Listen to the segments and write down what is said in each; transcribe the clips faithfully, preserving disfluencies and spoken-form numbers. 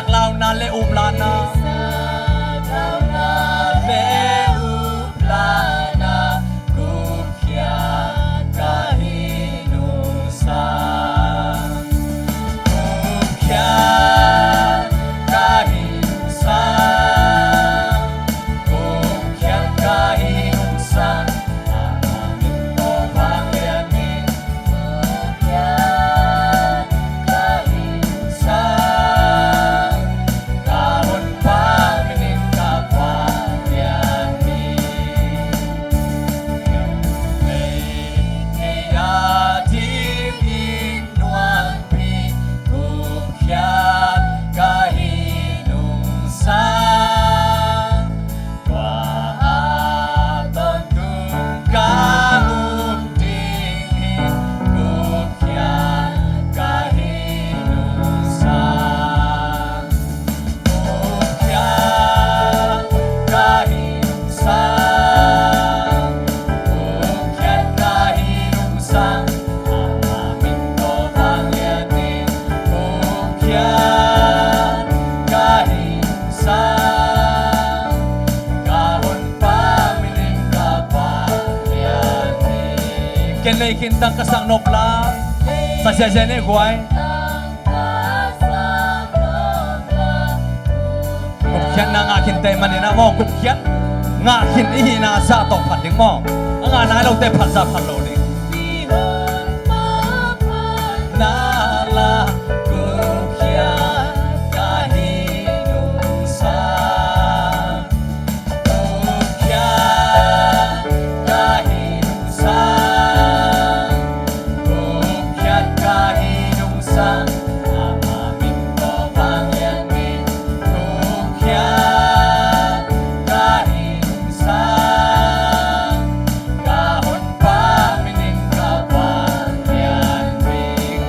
Launa le uplahna. Launa le uplahna. Gupkhiat ka hi nungsa. Gupkhiat ka hi nungsa. Gupkhiat ka hi nungsa. Ama min tawh vanglian hi. Gupkhiat ka hi nungsa. Ka honpa min in ka vanglian hi. Kei a dingin nuampi gupkhiat ka hi nungsa. Tua a tawntung ka um ding hi, gupkhiat ka hi nungsa. Gupkhiat ka hi nungsa. Gupkhiat ka hi nungsa. Ama min tawh vanglian hi. Gupkhiat ka hi nungsa. Ka honpa min in ka vanglian hi. Ken nei khin tang ka sak nop la. Sa sia sia ne guai. Gupkhiatna ngah khin tei manin ah maw, gupkhiat ngah khin i hihna zah tawh phat ding maw. A ngah nai lote phat zah phat lo ding. Na la gupkhiat ka hi nungsa. Gupkhiat ka hi nungsa. Gupkhiat ka hi nungsa. Ama min tawh vanglian hi. Gupkhiat ka hi nungsa. Ka honpa min in ka vanglian hi.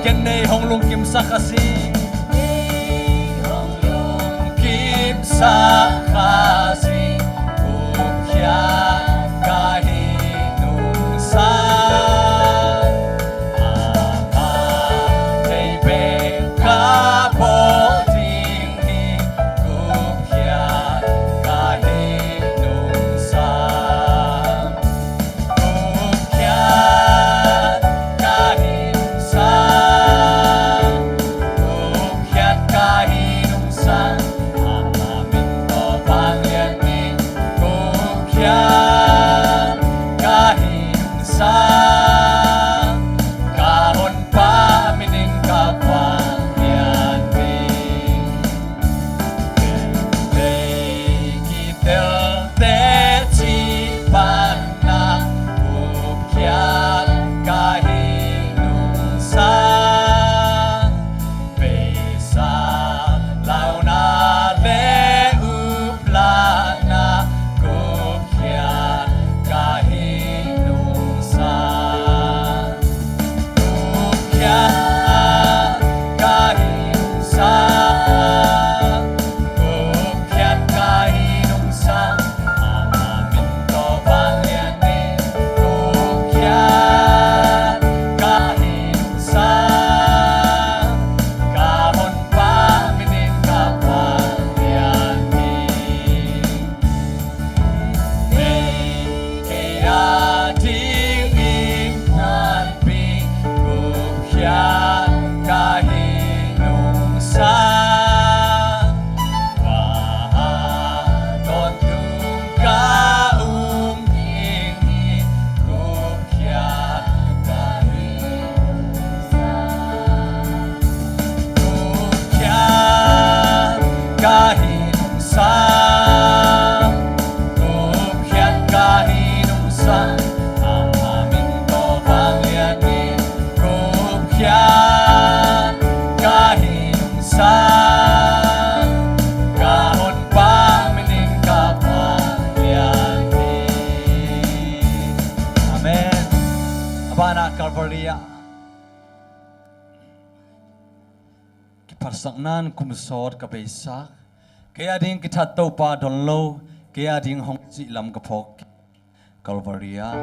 Ken nei hong lungkimsak a si. Nei hong lungkimsak a si. Gupkhiat ka hi nungsa. Ama thei bek ka bawl ding hi. Gupkhiat ka hi nungsa. Gupkhiat ka hi nungsa. Gupkhiat ka hi nungsa. Ama min tawh vanglian hi. Gupkhiat ka hi nungsa. Ka honpa min in ka vanglian hi. Vei kitelte cih pan na gupkhiat ka hi nungsa. Beisa launa le uplahna gupkhiat ka hi nungsa. Gupkhiat ka hi nungsa. Gupkhiat ka hi nungsa. Ama min tawh vanglian hi. Gupkhiat ka hi nungsa. Ka honpa min in ka vanglian hi. Kei a dingin nuampi gupkhiat ka hi nungsa. Tua a tawntung ka um ding hi. Gupkhiat ka hi nungsa. Gupkhiat ka hi nungsa. Gupkhiat ka hi nungsa. Ama min tawh vanglian hi. Gupkhiat ka hi nungsa. Ka honpa min in ka vanglian hi. Amen. A banah Calvary ah kiphatsakna in kum sawt ka beisak. Kei a ding kithat Topa don lo, kei a ding hong cih lam ka phawk. Calvary ah.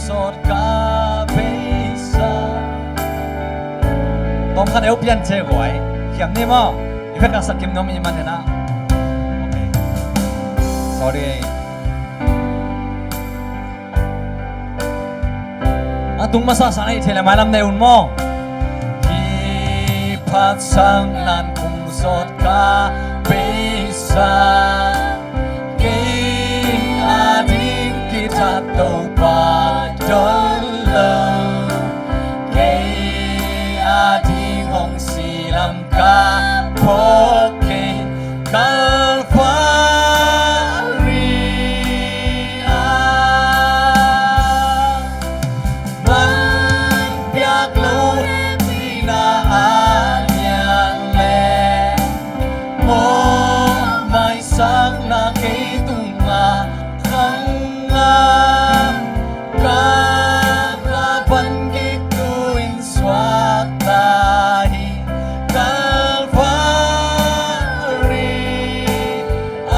Sawt ka beisa. Tawm khan eu pian ce guai. Khiam ni maw? I phet ka sak kim nuam i man hi na. Okay. Sorry. A tung masa sa na i thei le mailam nei un maw? Kiphatsak nan kum sawt ka beisa. Kei a ding kithat Topa don lo. Kei a ding hong si lam ka phawk kei Kalvari ah. Man piak lo hehpihna a lian le mawhmaisakna kei tungah khang a ka, ka van kik tu in suakta hi Kalvari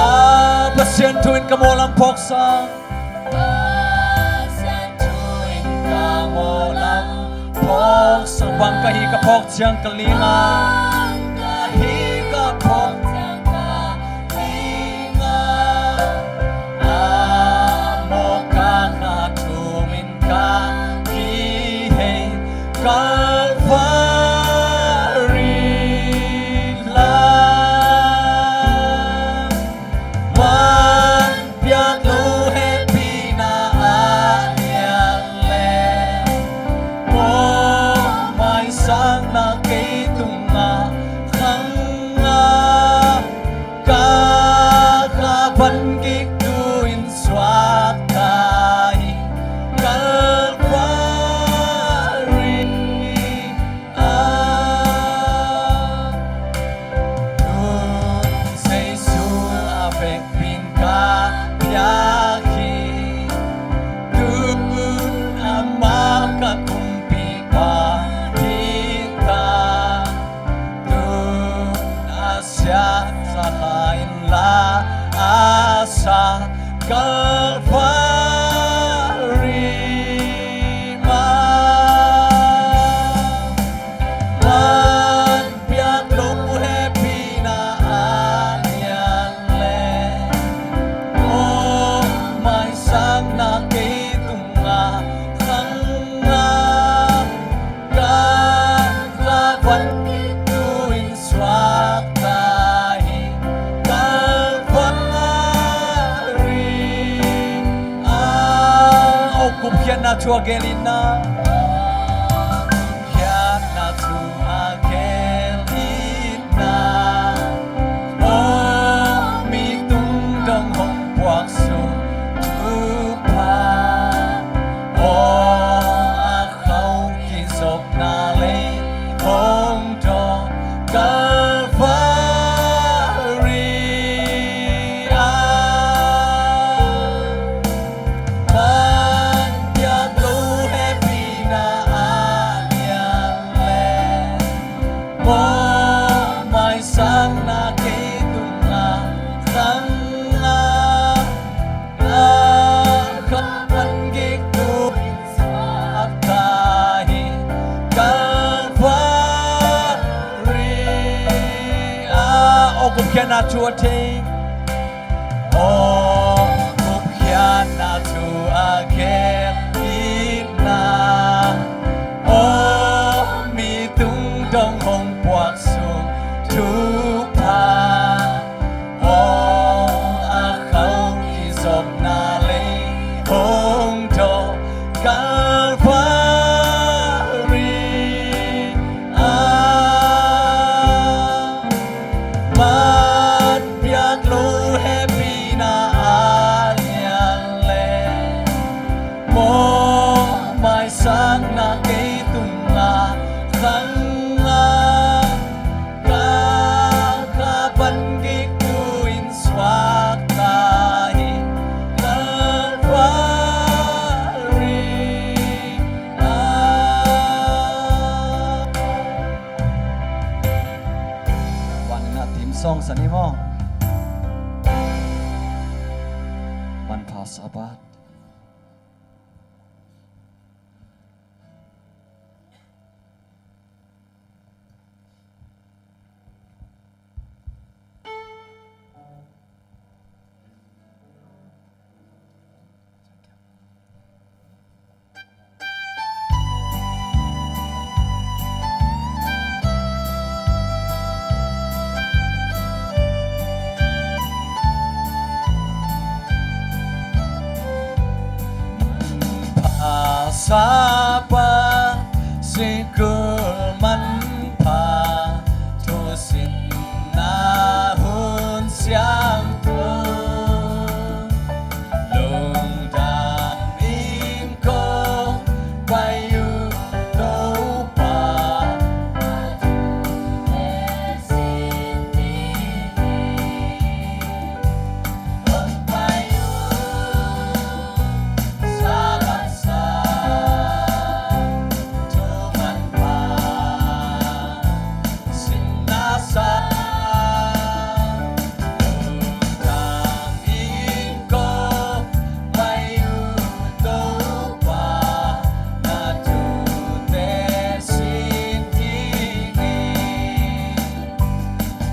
ah. Pasian thu in ka mawhlam phawksak. Pasian thu in ka mawhlam phawksak. Bang ka hi ka phawk ciang ka ling a. Bang ka hi ka phawk ciang ka ling a. A mawh ka kha thum in ka kihei Kalvari lam. Man piak lo hehpihna a lian le mawhmaisakna kei tungah khang a ka, ka van kik tu in suakta hi Kalvari ah. Tun Jesu a vekpi in ka piak hi. Tun amah ka kumpipa hi ta. Tun a siatsa kha in la a sa Kalvari mah. Man piak lo hehpihna a lian le mawhmaisakna kei tungah khang a ka, ka van kik tu in suakta hi Kalvari ah. O kupkhiatna thu a gel itna. Kupkhiatna thu a gel itna. O mi tungdong hong puaksuk thupha. O a khauh kizopna lei hong dawk Kalvari ah. Man piak lo hehpihna a lian le mawhmaisakna kei tungah khang a ka, ka van kik tu in suakta hi Kalvari ah. O kupkhiatna thu a thei. O kupkhiatna thu a gel itna. O mi tungdong hong puaksuk thupha. O a khauh kizopna lei hong dawk Kalvari ah. Man piak lo hehpihna a lian le mawhmaisakna kei tungah khang a ka, ka van kik tu in suakta hi Kalvari ah. Van in a theme song sa ni maw? Manpha Sabbath. Sabbath sikul manpha, thusinna hun siangtho, lungdam in kong pai uh Topa,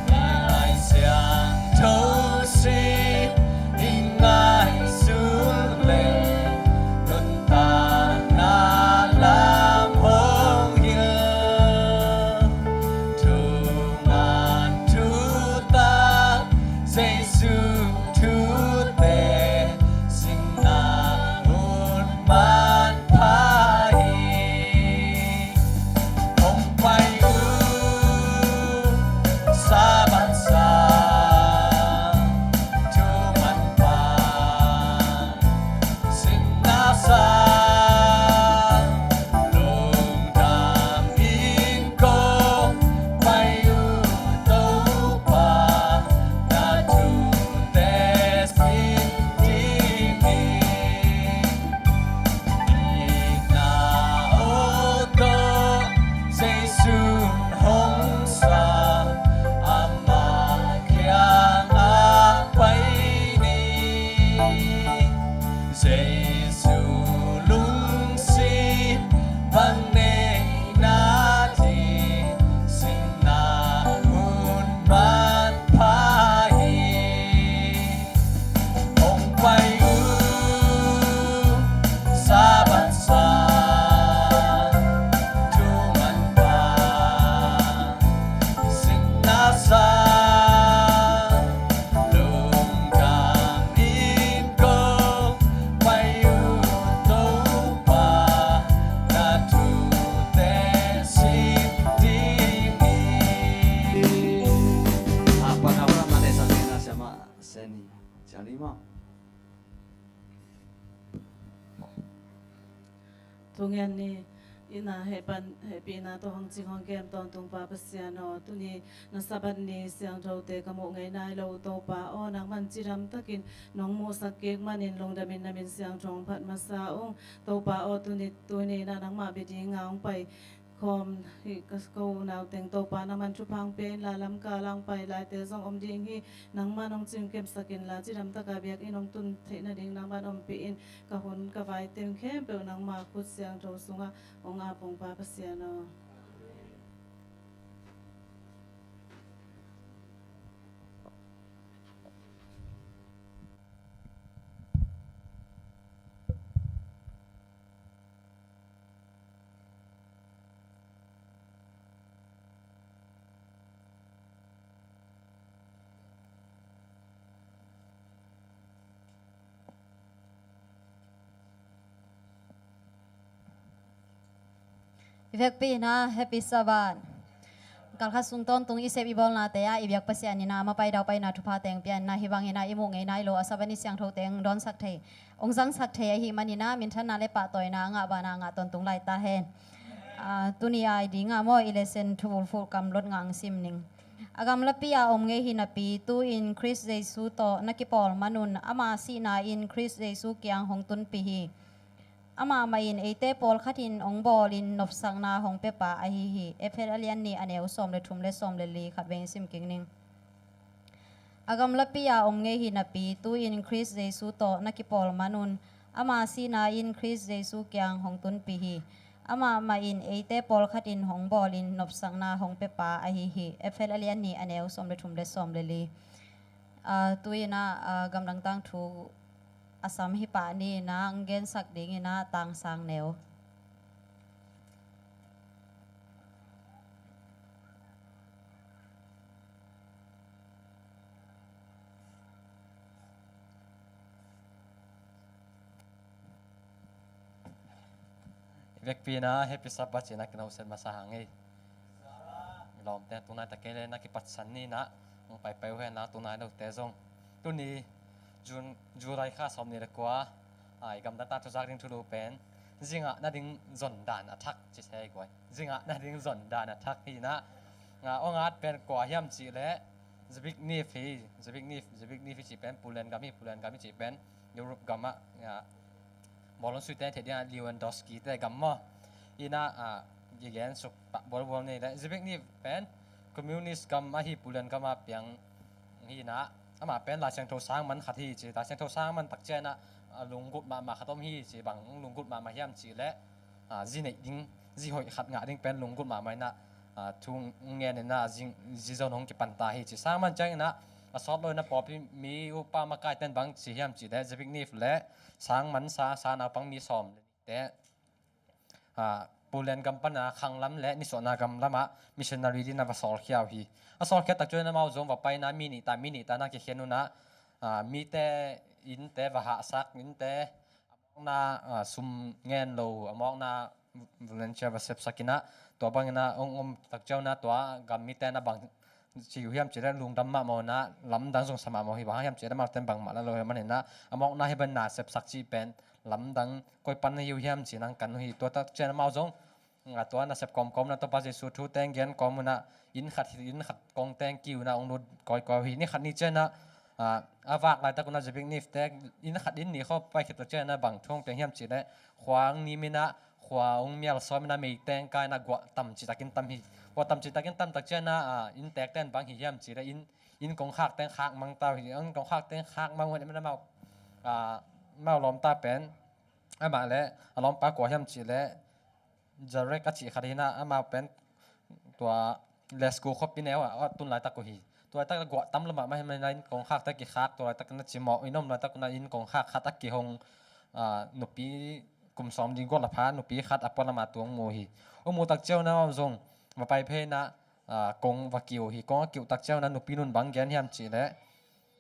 Lai Siangtho sin i ngaihsun leh, nuntakna lam hong hilh. Thuman thutak Jesu thute, sinna hun manpha hi. Hong pai uh Sabbath sang, thuman pha, sinna sang, lungdam in kong pai uh Topa, na thute sin ding hi. Itna aw tawh Jesu hong sa, ama kiangah pai ni. Jesu lungsim bang nei na ding, sinna hun manpha hi. Hong pai uh Sabbath sang, thuman pha, sinna sang, lungdam in kong pai uh Topa, na thute sin ding hi. Apa na ba ma le sa ni na sa ma sa ni sa ni ma. Thungen ni. Ina hehpan, hehpihna tawh hong cing hong kem tawntung Pa Pasian aw, tuni na Sabbath ni siangthote ka muh ngei nai lo uh Topa aw, nangman cidam takin nong muhsak kik manin lungdamin na min siangtho hong phat masa ung. Topa aw, tuni, tuni na nangmah bia dinga hong pai khawm hi ka, ka unau teng Topa nangman thupha hong pia inla, lamkal ah hong pai laite zong om ding hi. Nangman hong cing kemsak inla, cidam taka biakinn hong tun theih nading nangman ompih in. Ka hun ka vai teng khempeuh nangma khut siangtho sungah hong ap ung Pa Pasian aw. I vekpi in ah Happy Sabbath. Kalkhat sung tawntung i sep i bawlnate ah i biak Pasian in ah mapai daupaina thupha teng pia in ah, hih bangin ah i muh ngei nai lo a Sabbath ni siangtho teng dawnsak thei, hong zangsak thei ahih manin ah minthanna le pahtawina a ngah banah ngah tawntung lai ta hen. Ah, tuni a i ding ah maw, i lesson thubul fulh kam lot ngah hong sim ning. A gamlapi a om ngei hi napi, tu-in Khrist Jesu tawh na kipawl man un, ama sihna in Khrist Jesu kiang hong tunpih hi. Amah mah in eite pawlkhat in hong bawlin nopsakna hong pia pa ahi hi. Efesa a lian nih, a neu sawm le thum le sawm le li khat vei in sim kik ning. A gamlapi a om ngei hi napi, tu-in Khrist Jesu tawh na kipawl man un, ama sihna in Khrist Jesu kiang hong tunpih hi. Amah mah in eite pawlkhat in hong bawlin nopsakna hong pia pa ahi hi. Efesa a lian nih, a neu sawm le thum le sawm le li. Ah, tu-in ah, ah, gamdang tangthu a sam hi pah ni in ah, hong gensak dingin ah Tang Sang Neu. Vekpi in ah Happy Sabbath ci-in ah kin hosen masa hang ei. Lawmte, tunai tak kei le na kipatsan ni in ah hong paipai uh hen la, tunai lote zong. Tuni June, July kha sawmnih le kua, a, i gamdang tangthu zak ding thulu pen, zingah nading zon dan a thak ci se i guai. Zingah nading zon dan a thak hi in ah, a, hong at pen kua hiam cih leh Zbigniew hi. Zbigniew, Zbigniew i cih pen Poland gam hi. Poland gam i cih pen Europe gam ah, a, bawlung suite thei ding ah Lewandowski te gam maw. Hi in ah, a, i gen suk pah bualbual ni leh, Zbigniew pen communist gam ahi Poland gam ah piang hi in ah, amah pen Lai Siangtho sang man khat hi ci. Lai Siangtho sang man tak ciang in ah, a, lunggulh mahmah khat om hi ci. Bang lunggulh mahmah hiam cih leh, a, zi neih ding, zi hoih khat ngah ding pen lunggulh mahmah in ah, a, thu ngen in ah, zi, zi zon hong kipan ta hi ci. Sang man ciang in ah, a sawt lo in ah pawlpi mi upa makaite'n bang ci hiam cih leh, Zbigniew le sang mansa, sa naupang mi sawm le nihte, a, Poland gam pan a khanglam le nisuahna gam lamah missionary dingin a va sawlkhia uh hi. A sawlkhia tak ciang in ah amau zong va pai in ah mi nih ta, mi nih ta in ah kikhen un ah, a, mite innte va hahsak, innte a mawkna, a, sum ngen lo, a mawkna volunteer va sepsak in ah, tua bang in ah hong om tak ciang in ah tua gam mite in ah bang ci uh hiam cih leh, lungdam mahmah uh in ah, lamdang zong sa mahmah uh hi. Bang hang hiam cih leh amaute'n bangmah la lo hi manin ah, a mawkna hi bangin na sepsak cih pen lamdang koi pan na hi uh hiam ci-in ah kan uh hi. Tua tak ciang in ah amau zong, a, tua nasep kawmkawm in ah Topa Jesu thu teng gen kawm un ah, inn khat, inn khat kong teng kiu in ah hong lut kawikawi uh hi. Ni khat ni ciang in ah, a, a vak laitak un ah Zbigniew te inn khat inn nih khawng pai khit tak ciang in ah bang thu hong piang hiam cih leh, khua hong nim in ah, khua hong mial sawm in ah, mei teng kai in ah guah tam citakin tam hi. Guah tam citakin tam tak ciang in ah, a, innteekte'n bang hi hiam cih leh, inn, inn kongkhak teng khak mang ta uh hi. Inn kongkhak teng khak mang uh hen in ah amau, a, amau lawmta pen, amah le a lawmpa kua hiam cih leh, Jarek a cih khat hi in ah, amah pen tua Glasgow khuapi neu ah a tun laitak uh hi. Tua laitak guah tam lo mahmah hi manin ah inn kongkhakte kikhak, tua laitak in ah cimawh in om laitak un ah inn kongkhak khat a kihong, a, nupi kum sawmli gual a pha nupi khat a pualam ah tung mu hi. Hong mu tak ciang in ah amau zong va pai phei in ah, a, kong va kiu hi. Kong a kiuh tak ciang in ah nupi nu'n bang gen hiam cih leh,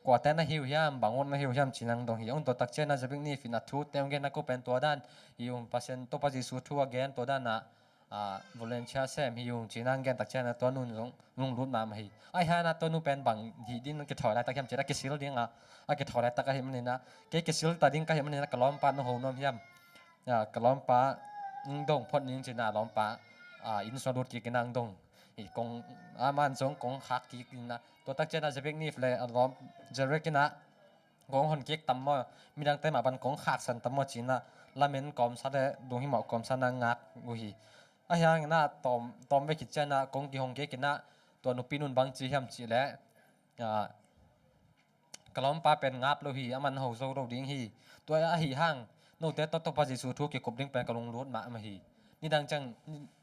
kuate na hi uh hiam, bang ut na hi uh hiam ci-in ah hong dong hi. Hong dong tak ciang in ah Zbigniew in a thute hong gen a, ko pen tua dan hi ung, Pasian Topa Jesu thu a gen tua dan ah, a, volunteer sem hi ung ci-in ah hong gen tak ciang in ah tua nu'n zong lunglut mahmah hi. Ahi hang in ah tua nu pen bang hih dingin a kithawi laitak hiam cih leh, a kisil ding a, a kithawi laitak ahih manin ah, kei kisil ta ding ka hih manin ah ka lawmpa na ho nuam hiam, a, ka lawmpa hong dong phot ning ci-in ah a lawmpa, a, inn sung lut kik in ah hong dong hi. Kong, aman zong kong khak kik in ah, tua tak ciang in ah Zbigniew le a lawm Jarek in ah, kong hon kik tam maw, midangte mah bang kong khaksan tam maw ci-in ah lamen kawmsa le lunghimawh kawmsa in ah ngak uh hi. Ahi hang in ah tawm, tawm vei khit ciang in ah kong kihong kik in ah tua nupi nu'n bang ci hiam cih leh, a, ka lawmpa pen ngap lo hi, aman ho zo lo ding hi. Tua ahih hang note tawh Topa Jesu thu kikup ding pen ka lunglut mahmah hi. Nidang ciang,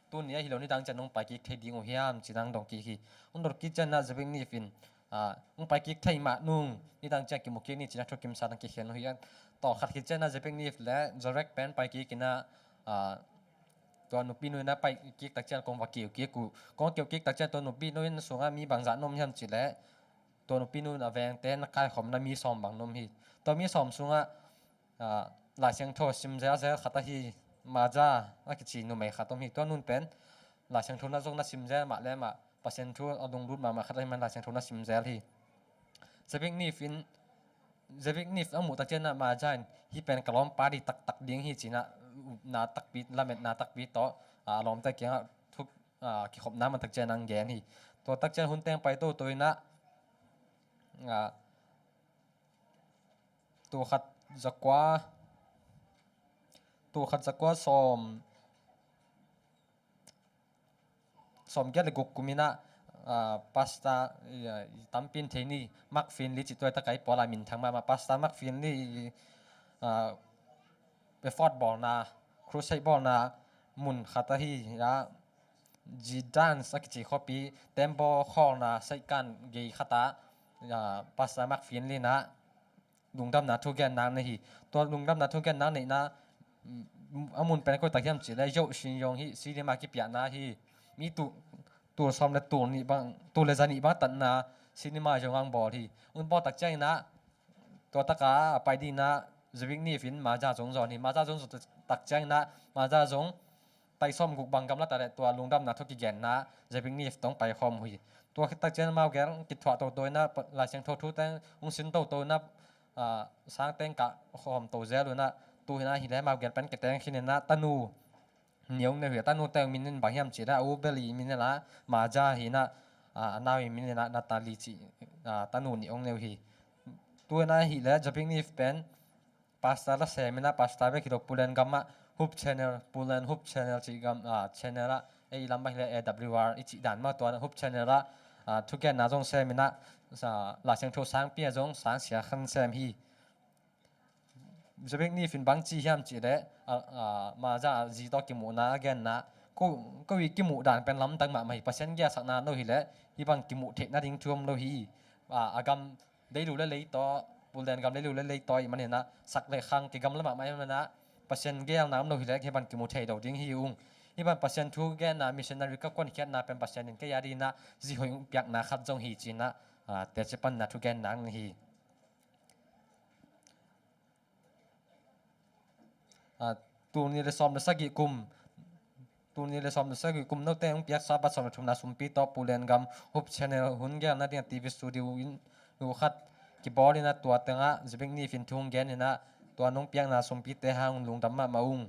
tuni ahi lo, nidang ciang nong pai kik thei ding uh hiam ci-in ah hong dong kik hi. Hong dong kik ciang in ah Zbigniew in, a, hong pai kik thei mah nung, nidang ciang kimu kik ni ci-in ah thukimsa in ah kikhen uh hi. Tawm khat khit ciang in ah Zbigniew le Jarek pen pai kik in ah, a, tua nupi nu inn ah pai kik tak ciang kong va kiu kik uh. Kong kiu kik tak ciang tua nupi nu inn sung ah mi bangzah na om hiam cih leh, tua nupi nu'n a vengte na kaikhawm in ah mi sawm bang na om hi. Tua mi sawm sung ah, a, Lai Siangtho sim zelzel khat ahi Maja a kici numei khat om hi. Tua nu'n pen Lai Siangtho na zong na sim zel mah le mah, Pasian thu a lunglut mahmah khat ahih manin Lai Siangtho na sim zel hi. Zbigniew in, Zbigniew a muh tak ciang in ah Maja in, hih pen ka lawmpa ding taktak ding hi ci-in ah, upna takpi, lametna takpi tawh, a, a lawmte kiangah thu, a, kikhopna man tak ciang in ah hong gen hi. Tua tak ciang in ah hun teng pai toto in ah, a, tul khat za kua, tul khat za kua sawm, sawmgiat le guk kum in ah, a, pastor, a, i tampi'n thei ni, Mark Finley cih, tua laitak a i pawl a minthang mahmah, Pastor Mark Finley, a, effort bawlna, crusade bawlna mun khat ahi a, Gdansk a kici khuapi, tembaw khawlna saihkan gei khat ah, a, Pastor Mark Finley in ah lungdamna thugenna nei hi. Tua lungdamna thugenna neihna, mm, a mun pen koi tak hiam cih leh, Yoh Shin Yong hi, cinema kipiahna hi. Mi tul, tul sawm le tul nih bang, tul le za nih bang tatna cinema zong hong bawl hi. Hong bawl tak ciang in ah, tua tak a pai dingin ah Zbigniew in Maja zong zawn hi. Maja zong zawn tak ciang in ah, Maja zong pai sawmguk bang gamla ta leh tua lungdamna thu kigenna Zebik Nif tawh hong paikhawm uh hi. Tua khit tak ciang amau gel kithuah toto inah, Laisiangtho thuteng hong sin toto inah, ah, sangteng kah khawm to zel uh inah, tu inah hi leh amau gel pen kiteng khin inah tanu nih hong nei uh hi. A tanute min in bang hiam cih leh a u Beli min in ah Maja hi inah, ah, a nau in min in ah Natali cih, ah, tanu nih hong nei uh hi. Tu inah hi leh Zebik Nif pen pastor la sem inah, pastor bek hi lo, Pu Len gam ah Hope Channel, Pu Len Hope Channel cih gam, ah, channel ah, ei lam bang hi leh A W R i cih dan mah, tua Hope Channel ah, ah, thugenna zong sem inah, ah, Laisiangtho sangpi ah zong sangsia khan sem hi. Zebik Nif in bang ci hiam cih leh, ah, ah, Maja zi tawh kimuhna a genna, ko, ko i kimuh dan pen lamdang mahmah hi. Pasian gelhsakna no hi leh hih bang kimuh theih nading thu om lo hi. Ah, a gam leilu le lei tawh, Pu Len gam leilu le lei tawh ahih manin ah, sak le khang kigamla mahmah ahih manin ah, Pasian gelna om lo hi leh hih bang kimu thei lo ding hi ung. Hih bang Pasian thu genna, missionary ka kuankhiatna pen Pasian in kei a dingin ah zi hoih hong piakna khat zong hi ci inah, ah, teci panna thugenna hi. Ah, tul nih le sawm le sagih kum, tul nih le sawm le sagih kum note hong piak Sabbath sawm le thumna sumpi tawh Pu Len gam Hope Channel hun gelna dingin T V studio in, uh, khat kibawl inah, tua tengah Zebik Nif in thu hong gen inah, tua nong piakna sumpite hang lungdam mahmah ung.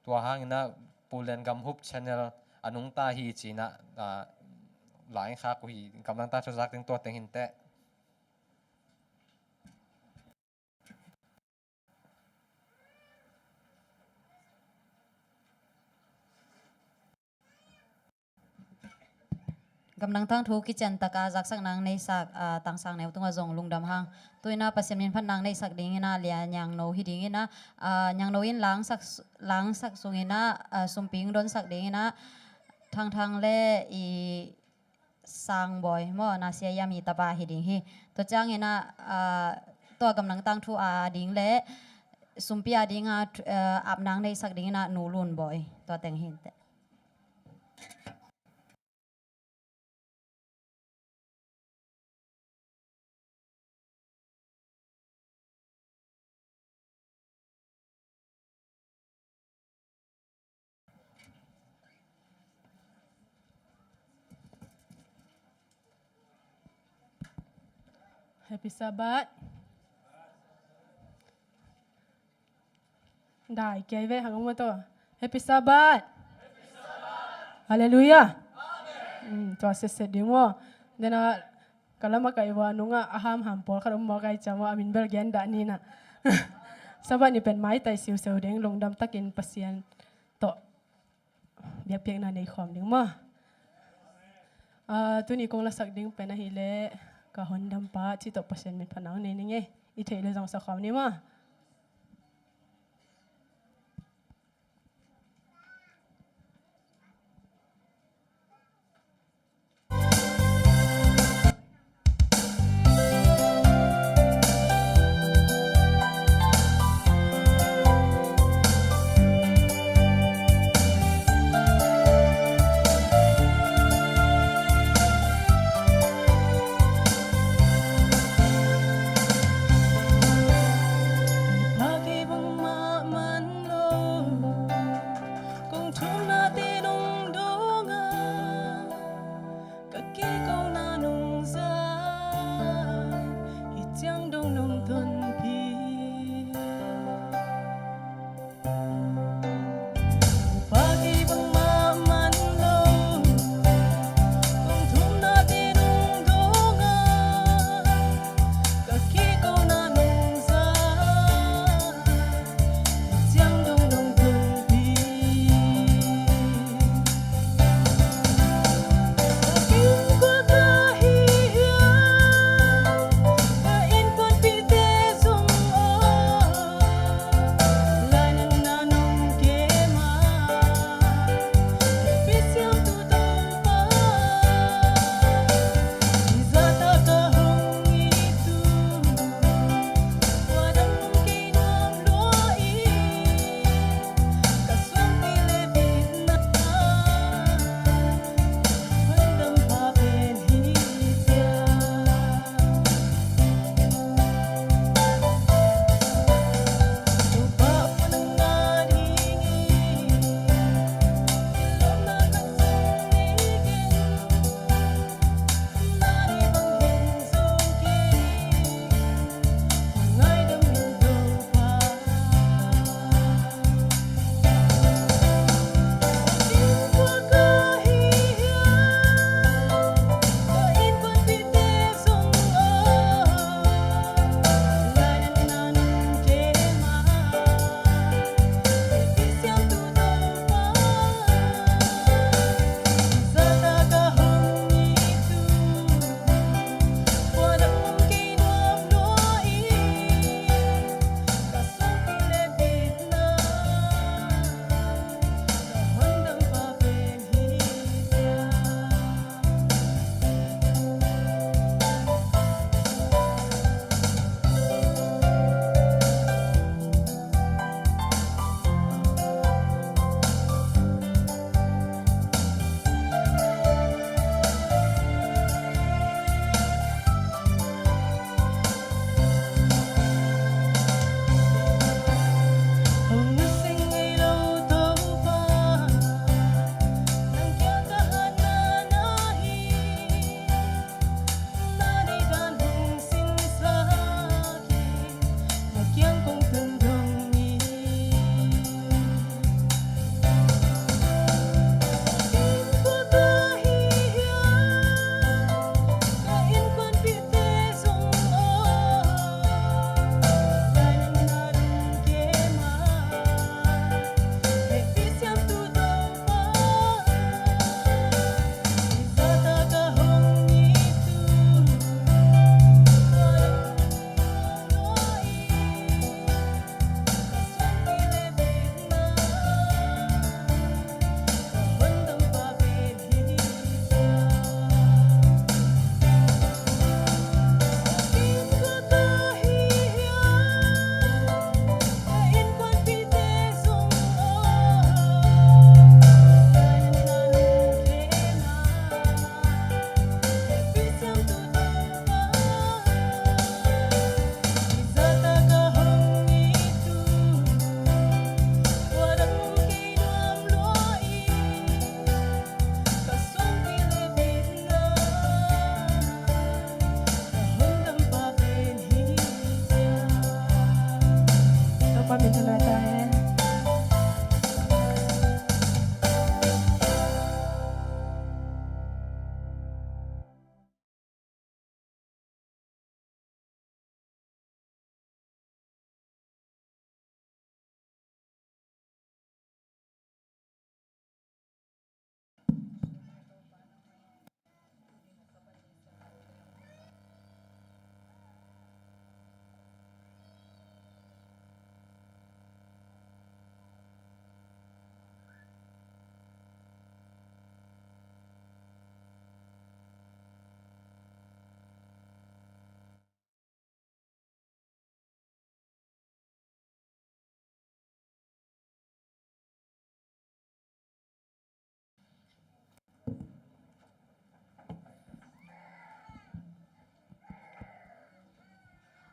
Tua hang inah Pu Len gam Hope Channel a nungta hi ci inah, ah, la ing khak uh hi. Gamdang tangthu zak ding tua teng hi inteh. Gamdang tangthu kician taka zaksak nang neihsak, ah, Tangsang Neu tungah zong lungdam hang. Tu inah Pasian min phat nang neihsak ding inah Lia Niangno hi ding inah, ah, Niangno in langsak, langsak sung inah, ah, sumpi hong donsak ding inah Thangthang le i Sangbawi maw, Nasia Yami tapa hi ding hi. Tua ciang inah, ah, tua Gamdang tangthu a ding le sumpi a ding a, ah, ap nang neihsak ding inah Nu Lun Bawi, tua teng hi inteh. Happy Sabbath. Dai kiai ve hang maw tawh. Happy Sabbath. Halleluiah. Hmm, tua setset ding maw. Dena ka lam a kai vua nungah a hamham pawlkhat om maw, kai cia maw, a min bel gen dah ni na. Sabbath ni pen maitai siuseu ding, lungdam takin Pasian tawh biakpiakna nei khawm ding maw. Ah, tuni kong lasak ding pen ahih leh ka hondampa cih tawh Pasian min phatna hong nei ning ei. I theih leh zong sa khawm ni maw.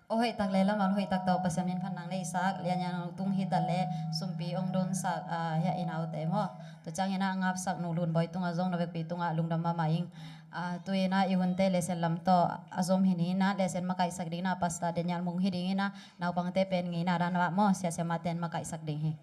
Aw hoih tak le lamal hoih tak tawh Pasian min phat nang nei sak, Lian Ngiang Nu tung hi ta le sumpi ong don sak, ah, hiah i naute maw. Tua ciangin ah ngapsak Nu Lun Bawi tungah zong na vekpi tungah lungdam mahmah ing. Ah, tu-in ah i hunte lesson lam tawh a zom hi ni in ah lesson makaihsak dingin ah Pastor Daniel Mung hi dingin ah naupangte pen ngeina dan ah maw, siasia mate in makaihsak ding hi.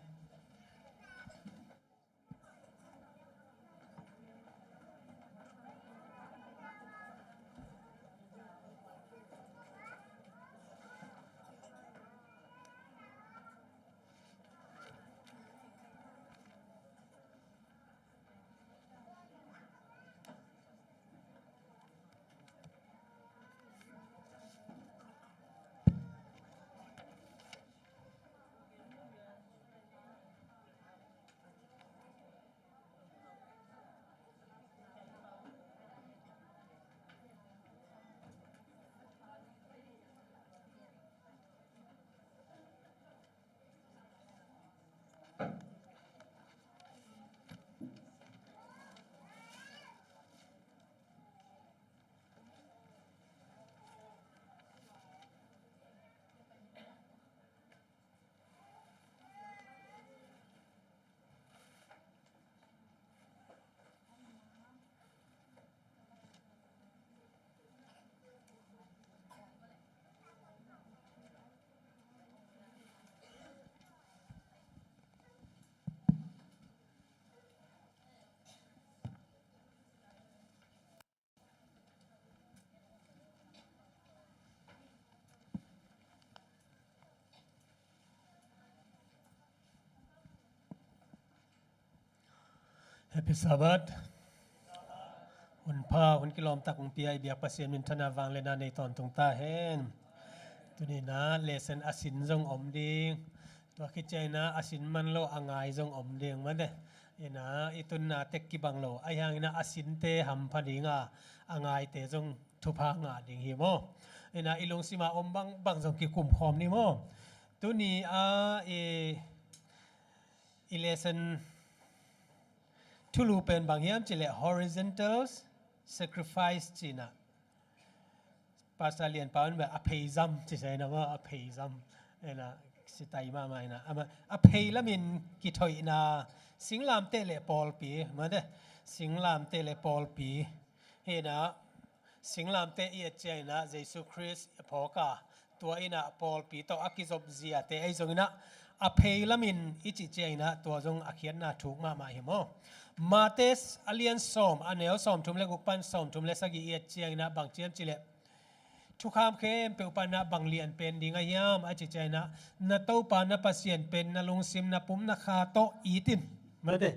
Happy Sabbath. Hun pha, hun kilawm tak hong pia i biak Pasian minthanna vangliatna nei tawntung ta hen. Tuni-in ah lesson a sin zong om ding. Tua khit ciangin ah a sin man lo a ngai zong om ding mate. Ina, i tunna tek kibang lo. Ahi hangin ah a sinte hampha ding a, a ngaite zong thupha ngah ding hi maw. Ina, i lungsima om bangbang zong kikum khawm ni maw. Tuni a i, i lesson thulu pen bang hiam cih leh horizontal sacrifice cihna. Pastor Lian Pau in bel a pheizam ci sa ina maw, a pheizam. Ina, sitai mahmah ina. Ama, a phei lamin kithoihna, singlamteh le pawlpi, mate, singlamteh le pawlpi. Hi ina, singlamteh i et ciang ina, Jesu Khrist a phawk a, tua ina pawlpi tawh a kizop ziate ahi zong ina, a phei lamin i cih ciang ina, tua zong a khiatna thuk mahmah hi maw. Mate a lian sawm, a neu sawmthum le guk pan sawmthum le sagih i et ciang ina, bang ci hiam cih leh, thukham khempeuh pan ah bang lian pen ding a hiam a cih ciang ina, na Topa na Pasian pen na lungsim, na pum, na kha tawh it in. Mate,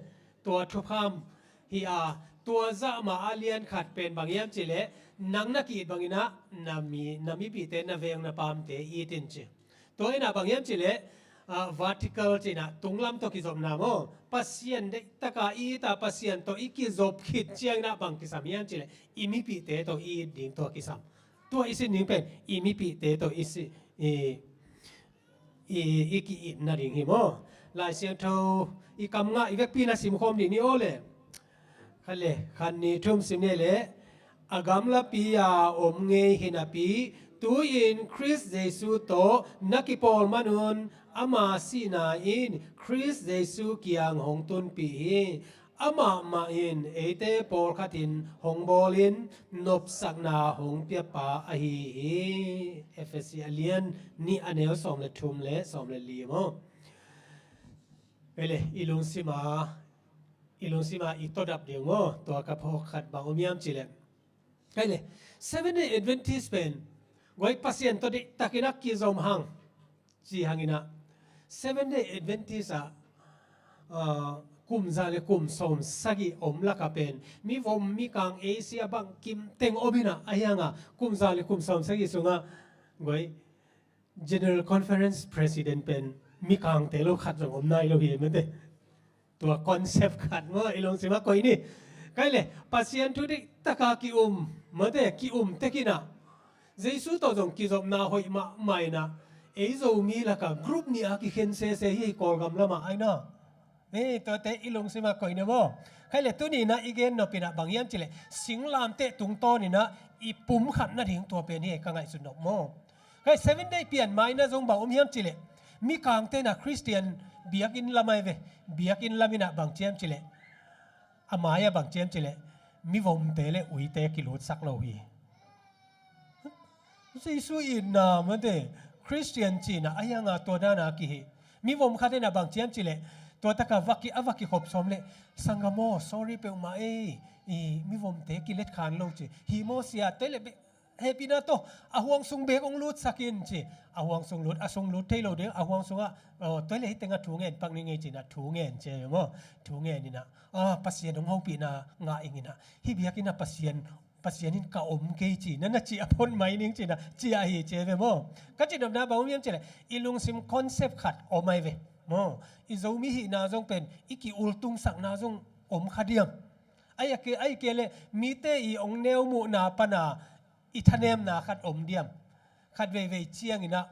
tua thukham hi a, tua zah mah a lian khat pen bang hiam cih leh, nang na ki-it bangin ah na mi, na mipihte, na veng na pamte it in ci. Tua ina bang hiam cih leh, ah, vertical cihna, tunglam tawh kizopna maw. Pasian deihtak a i it a, Pasian tawh i kizop khit ciang ina bang kisam hiam cih leh, i mipihte tawh i it ding tua kisam. Tua i sin ding pen i mipihte tawh i si, i, i, i ki-it nading hi maw. Lai Siangtho i kam ngah i vekpi na simkhawm dih ni aw le. Khat le, khat nih thum sim ni le. A gamlapi a om ngei hi napi, tu-in Khrist Jesu tawh na kipawl manun, ama sihna in Khrist Jesu kiang hong tunpih hi. Amah mah in eite pawlkhat in hong bawlin nopsakna hong piapa ahi hi. Efesi a lian nih a neu sawm le thum le sawm le li maw. Ei le, i lungsima, i lungsima i todap ding maw. Tua ka phawk khat bang om hiam cih leh, ei le, Seventh Day Adventist pen guai Pasian tawh deihtakin a kizom hang. Ci hangin ah Seventh Day Adventist ah, ah, kum za le kum sawm sagih om lakah pen mivom mikang Asia bangkim teng om in ah, ahi hang a kum za le kum sawm sagih sungah guai General Conference President pen mikangte lo khat zong om nai lo hi mate. Tua concept khat maw, i lungsim ah koih ni. Kai le, Pasian thu deihtak a ki-um, mate, ki-um tek in ah, Jesu tawh zong kizopna hoih mahmah in ah, ei Zomi lakah group nih a kikhen sese hi, Kawlgam lamah ai na. Hei, tuate i lungsim ah koih ni maw. Kai le, tuni in ah i gen nop in ah bang hiam cih leh, singlamteh tungtawn in ah i pumkhat nading tua pen hi ka ngaihsut nop maw. Kai Seven Day pian mai-in ah zong bang om hiam cih leh, Mikangte in ah Khristian biakinn lam ai ve, biakinn lam in ah bang ci hiam cih leh, a mai-ah bang ci hiam cih leh, mivomte le uite kilutsak lo hi. Jesu itna mate, Khristian cihna a hiang a tua dan a kihih. Mivom khat in ah bang ci hiam cih leh, tua tak a va ki, a va kikhop sawm leh, sanggam aw, sorry peuhmah ei, i mivomte kilet khan lo ci. Hi maw sia, tua leh be, hehpihna tawh a huang sung bek hong lutsak in ci. A huang sung lut, a sung lut thei lo ding, a huang sungah, aw, tua leh hih teng ah thu ngen pak ning ei ci-in ah thu ngen ci maw. Thu ngen in ah, ah, Pasian hong hopihna ngah ing in ah, hih biakinn ah Pasian, Pasian in ka om kei ci, na na cih a phot mai ning ci-in ah, ci-a hi ci ve maw. Ka cih nopna bang om hiam cih leh, i lungsim concept khat om ai ve maw. I Zomi hihna zong pen i ki-ultungsakna zong om kha diam. Ahih kei, ahih kei leh mite i hong neu muhna pan a i thanemna khat om diam. Khat veivei ciangin ah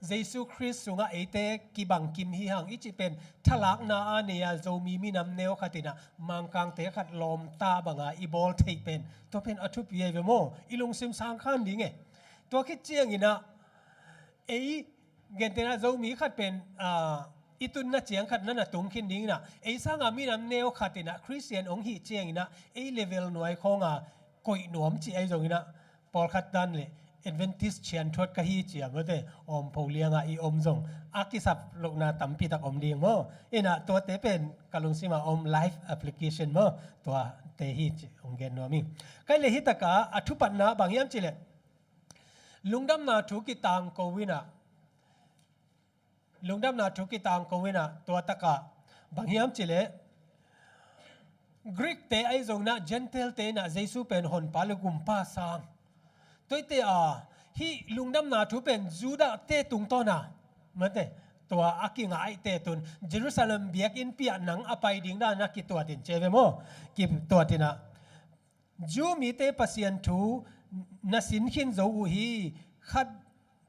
Jesu Khrist sungah eite kibang kim hi hang i cih pen thalakna a nei a Zomi minam neu khat in ah Mangkangte khat lawmta bang a i bawl theih pen, tua pen a thupi ai ve maw. I lungsim sang khan ding e. Tua khit ciangin ah ei gentehna Zomi khat pen, ah, i tunna ciang khat na na tung khin ding in ah, ei sang a minam neu khat in ah Khristian hong hih ciangin ah ei level nuai khawng a koih nuam cih ahi zongin ah, pawlkhat dan leh Adventist cianthuat ka hi ci a mate, awmpho liang a i om zong a kisap lohna tampi tak om ding maw. In ah tuate pen ka lungsim a om life application maw. Tuate hi ci hong gen nuam ing. Kai leh hih tak a a thupatna bang hiam cih leh, lungdamna thu kitangko in ah, lungdamna thu kitangko in ah tua tak a bang hiam cih leh, Greek-te ahi zongin ah Gentile-te in ah Jesu pen honpa le gumpa sang. Tuate a, hih lungdamna thu pen Judah-te tungtawn a mate, tua a kingaihte tun Jerusalem biakinnpi ah nang a pai ding dan a kituat in ci ve maw. Kituat in ah, Jew mite Pasian thu na sin khin zo uh hi. Khat,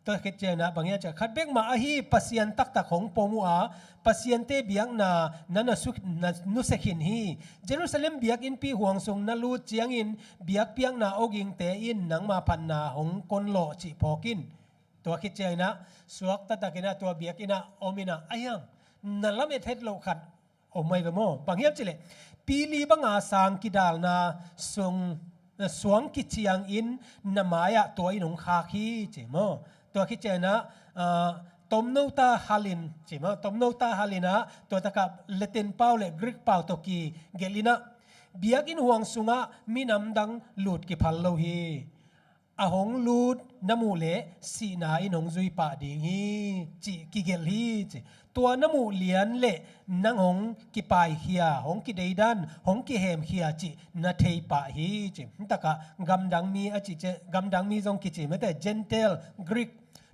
tua khit ciangin ah bang hiam cih leh, khat bek mah ahi Pasian taktak hong pom uh a, Pasiante biakna na na su-, na nusia khin hi. Jerusalem biakinnpi huang sung na lut ciangin biakpiakna awgingte in nangma phatna hong konlawh cih phawk in. Tua khit ciangin ah suak taktak in ah tua biakinn ah om in ah, a hiang na lamet het loh khat om ai ve maw. Bang hiam cih leh, pili bang a sang kidalna sung, suang kiciang in na mai-ah tua in hong khak hi ci maw. Tua khit ciangin ah, ah, tomno ta hal in ci maw. Tomno ta hal in ah tua tak a Latin pau le Greek pau tawh kigelh in ah, biakinn huang sungah minam dang lut kiphal lo hi. A hong lut na muh leh sihna in hong zui pah ding hi cih kigelh hi ci. Tua na muh lian leh nang hong kipaikhia, hong kideidan, hong kihemkhia cih na thei pah hi ci. Hih tak a gamdang mi a cih ciang, gamdang mi zong kici mate, Gentile, Greek.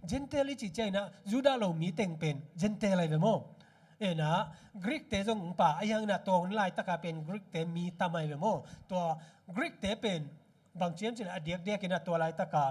Gentile i cih ciangin ah Judah lo mi teng pen Gentile ai ve maw. In ah Greek-te zong hong pha, a hiang in ah tua hun laitak a pen Greek-te mi tam ai ve maw. Tua Greek-te pen bang ci hiam cih leh, a diakdiak in ah tua laitak a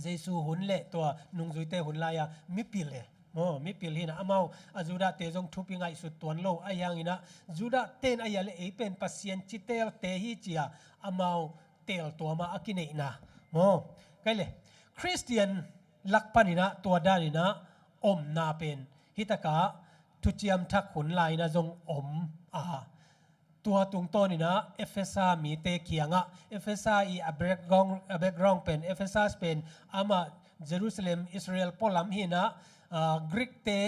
Jesu hun le tua nungzuite hun lai a mipil e maw, mipil hi in ah, amau a Judah-te zong thupi ngaihsut tuan lo, a hiang in ah Judah-te in a hia leh ei pen Pasian citeelte hi ci a amau teeltuam a a kineihna maw. Kai leh, Khristian lak pan in ah tua dan in ah omna pen hih tak a Thuciam Thak hun lai in ah zong om a, tua tungtawn in ah Efesa mite kiangah, Efesa i a background, a background pen, Efesa pen amah Jerusalem, Israel pualam hi in ah, ah, Greek-te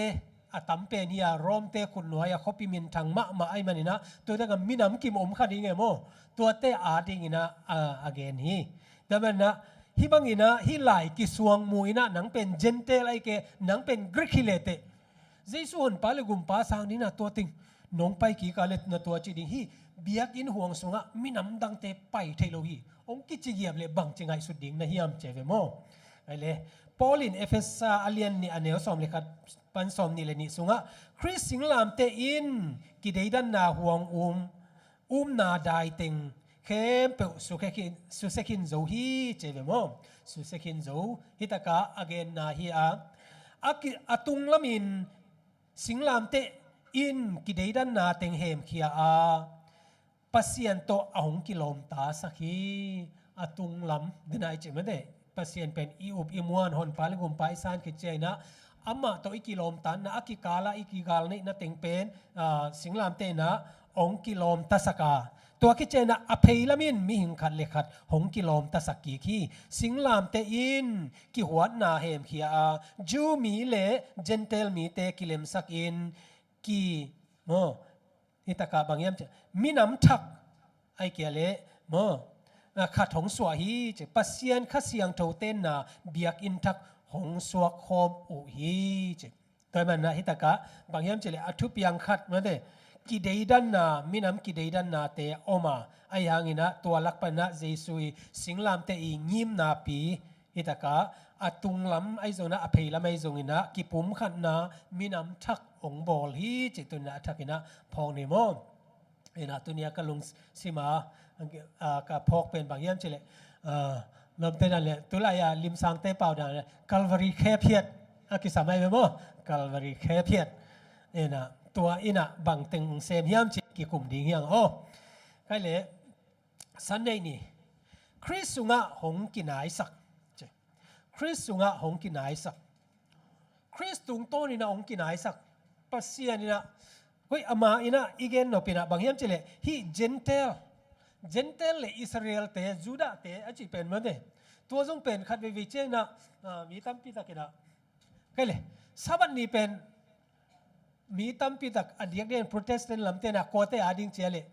a tam pen hi a, Rome-te khutnuai a khuapi minthang mahmah ahih man in ah, tua tak a minam kim om kha ding e maw. Tuate ading in ah, ah, a gen hi. Tua man in ah, hih bang in ah, hih lai kisuang mu in ah, nang pen Gentile ahih kei, nang pen Greek hi leh teh, Jesu honpa le gumpa sang ding in ah tua teng nong pai kik a leh na tua ci ding hi. Biakinn huang sungah minam dangte pai thei lo hi, hong kici giap leh bangci ngaihsut ding na hiam ci ve maw. Ai leh, Paul in Efesa a lian nih a neu sawm le khat pan sawm nih le nih sungah, Khrist singlamteh in kideidanna huang um, umna dai teng khempeuh susia khin, susia khin zo hi ci ve maw. Susia khin zo, hih tak a a genna hi a, a ki, a tunglam in singlamteh in kideidanna teng hemkhia a, Pasian tawh a hong kilawmtasak hi. A tunglam, dena i cih mate, Pasian pen i up i muan, honpa le gumpa i san khit ciangin ah, amah tawh i kilawmtatna, a kikal ah i kigalneihna teng pen, ah, singlamteh in ah hong kilawmtasak a, tua khit ciangin ah a pheilam in mihing khat le khat hong kilawmtasak kik hi. Singlamteh in kihuatna hemkhia a, Jew mi le Gentile mite kilemsak in ki, maw, hi takah bang hiam cih, minam thak, ahih kei leh, maw, a, khat hong suah hi ci. Pasian Kha Siangtho tenna biakinn thak hong suak khawm uh hi ci. Tua ahih manin ah hi takah bang hiam cih leh a thupiang khat, mate, kideidanna, minam kideidannate a om a, ahih hangin ah tua lak panin ah Jesu i singlamteh i ngimnapi, hi takah a tunglam ahi zongin ah, a pheilam ahi zongin ah, kipumkhatna minam thak hong bawl hi ci, tuni-in ah a thakin ah phawk ni maw. Ina, tuni-a ka lungsim a, a, ka phawk pen bang hiam cih leh, a, lawmte in ah leh, tulai-a limsangte pau dan leh Calvary khephiat a kisam ahi ve maw. Calvary khephiat. Ina, tua in ah bang teng sem hiam cih kikum ding hi hang aw. Kei leh, Sunday ni, Khrist sungah hong kinaisak. Khrist sungah hong kinaisak. Khrist tungtawnin ah hong kinaisak. Pasian in ah, hoi, ama in ah i gen nop in ah bang hiam cih leh, hih Gentile, Gentile le Israel-te, Judah-te a cih pen mate, tua zong pen khat veivei ciangin ah, a, mi tampi tak in ah, kei leh, Sabbath ni pen mi tampi tak a diakdiakin Protestant lamte in ah kuate a ding ci a leh,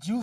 Jew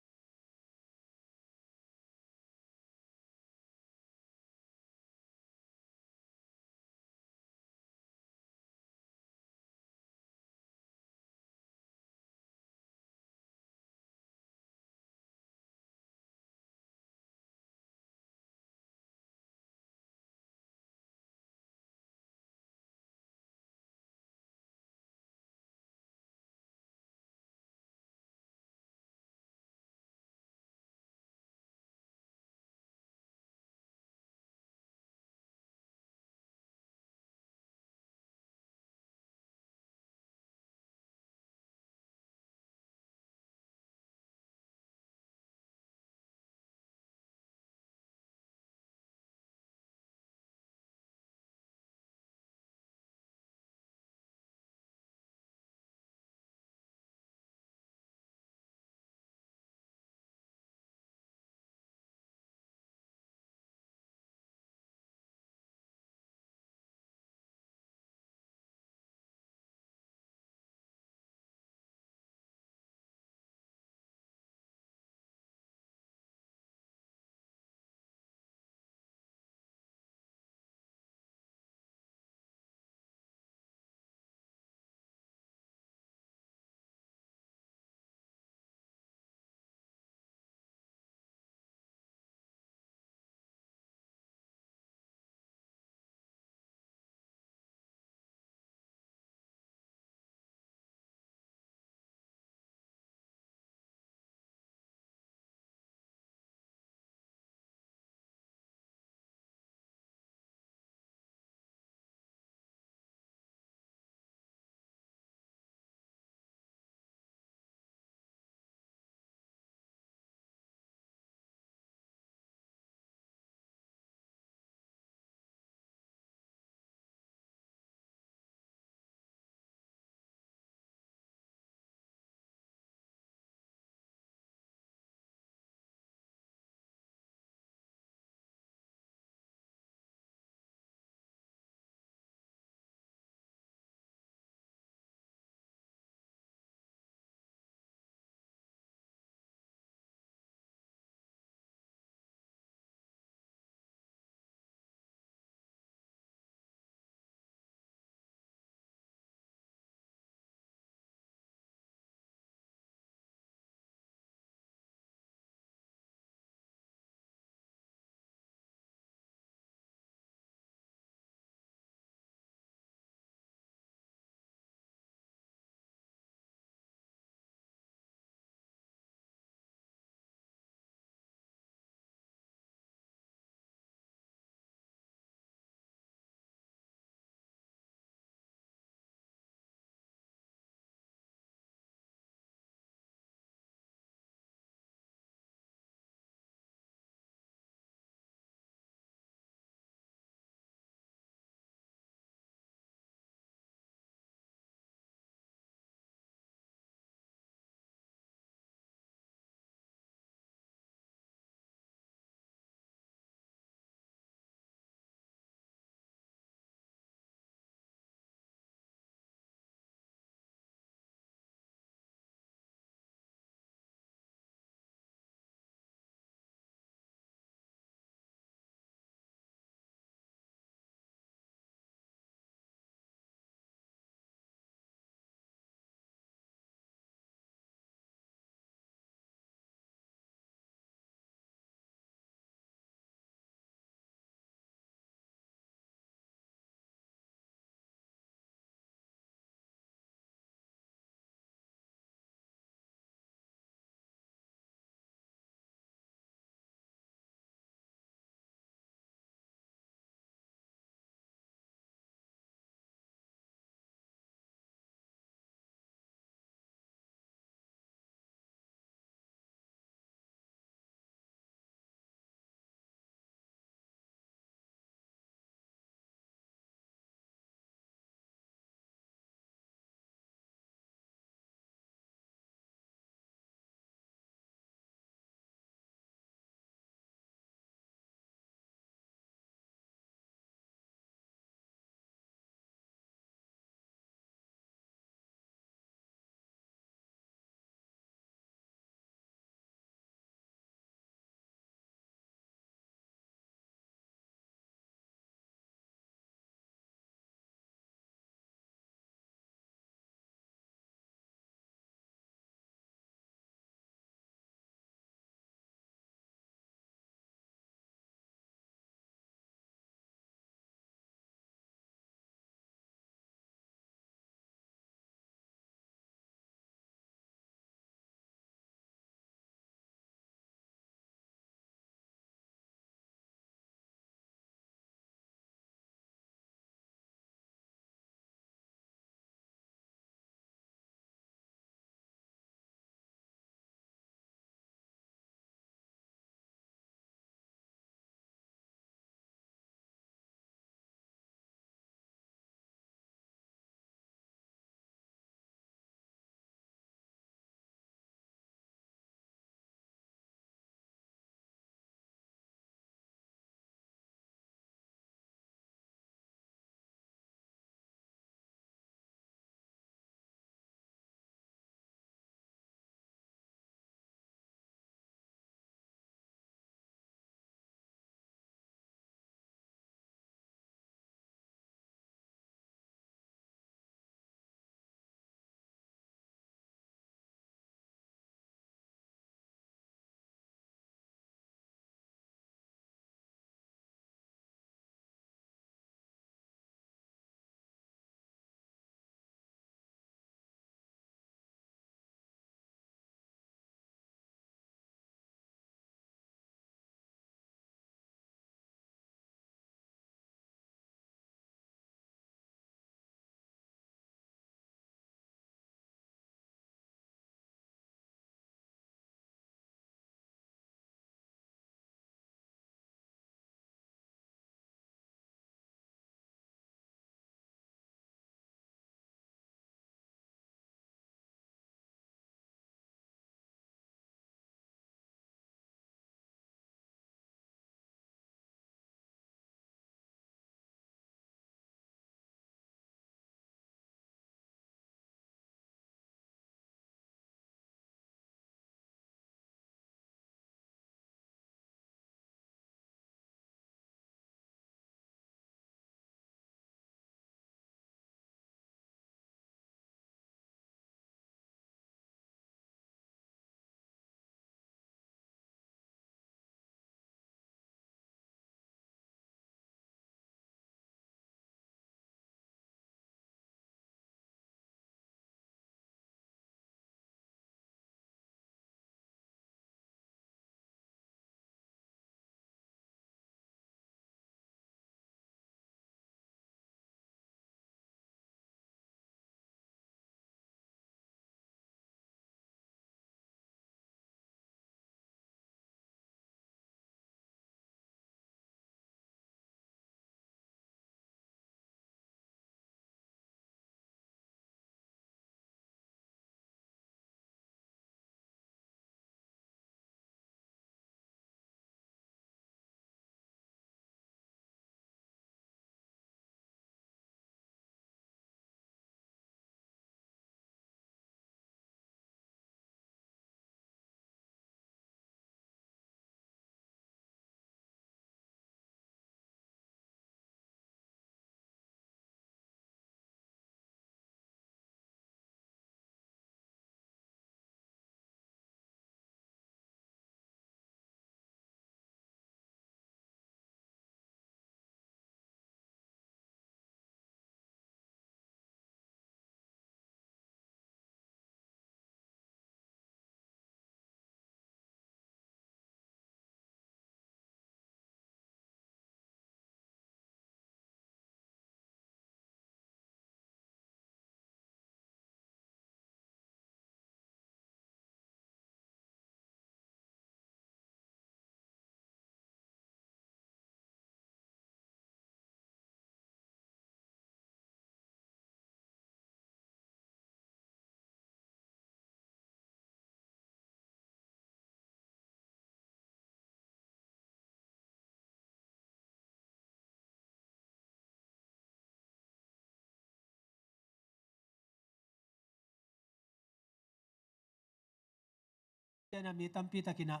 Tua mi tampi takin ah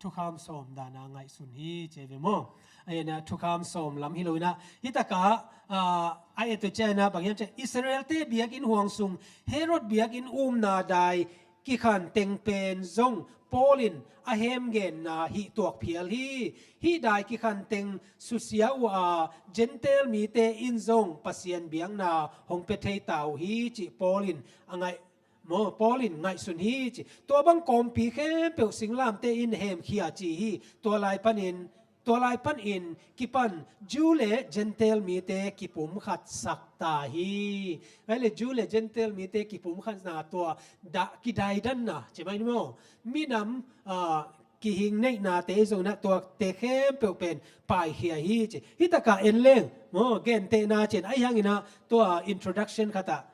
thukham sawm dan a ngaihsun hi ci ve maw. Ahi zongin ah thukham sawm lam hi lo in ah, hi takah, ah, a et uh ciangin ah bang hiam cih leh Israel-te biakinn huang sung Herod biakinn umna dai kikhan teng pen zong Paul in a hemgenna hih tuak phial hi. Hih dai kikhan teng susia uh a, Gentile mite in zong Pasian biakna hong pia thei ta uh hi cih Paul in a ngaih, maw, Paul in ngaihsun hi ci. Tua bang kawmpi khempeuh singlamteh in hemkhia ci hi. Tua lai panin, tua lai panin kipan Jew le Gentile mite kipumkhatsak ta hi. Ahi leh Jew le Gentile mite kipumkhatna tua dah kidaidanna ci mai ni maw. Minam, ah, kihing neihnate zong in ah tuate khempeuh pen paikhia hi ci. Hi takah en leng maw, gentehna ci-in ahi hangin ah tua introduction khat ah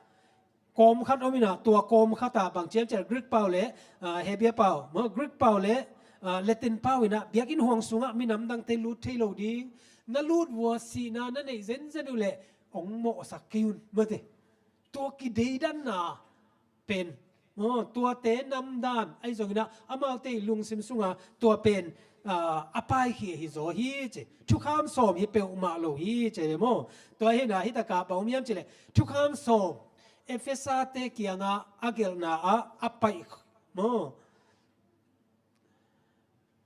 kawm khat om in ah, tua kawm khat ah bang ci hiam cih leh Greek pau le, ah, Hebrew pau, maw, Greek pau le, ah, Latin pau in ah biakinn huang sungah minam dangte lut thei lo ding, na lut vua sihna na neih zenzen uh leh hong mawhsak kei un, mate. Tua kideidanna pen, maw, tuate namdan ahi zongin ah amaute lungsim sunga tua pen, ah, a paikhia hi zaw hi ci. Thukham sawm hi peuhmah lo hi ci ve maw. Tua hi in ah hi takah bang om hiam cih leh thukham sawm Efesa-te kiangah a gelhna ah a paih, maw,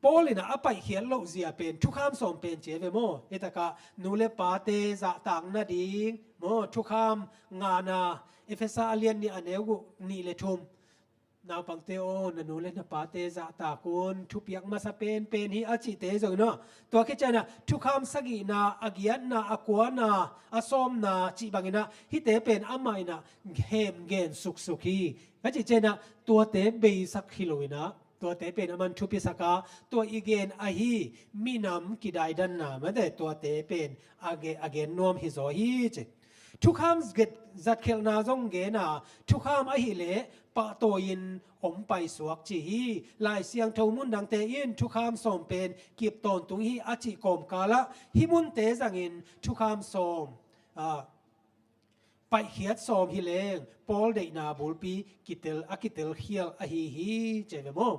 Paul in ah a paihkhiat loh zia pen thukham sawm pen ci ve maw. Hi takah nu le pate zahtak nading, maw, thukham ngana, Efesa a lian nih a neu guk, nih le thum. Naupangte aw, na nu le na pate zahtak un, thupiak masa penpen hi a cihte zong in ah, tua khit ciangin ah thukham sagihna, a giatna, a kuana, a sawmna cih bangin ah hihte pen amah in ah hemgen suksuk hi. A cih ciangin ah tuate beisak hi lo in ah, tuate pen aman thupisak a, tua i gen ahi minam kidaidanna, mate, tuate pen a ge-, a gen nuam hi zaw hi ci. Thukham zet-, zatkhelhna zong gen a, thukham ahih leh pahtawi-in hong paisuak ci hi. Lai Siangtho mun dangte in thukham sawm pen kip tawntung hi a cih kawmkal ah hih munte zangin thukham sawm, ah, paihkhiat sawm hi leng Paul deihna bulpi kitel, a kitelkhial ahi hi ci ve maw.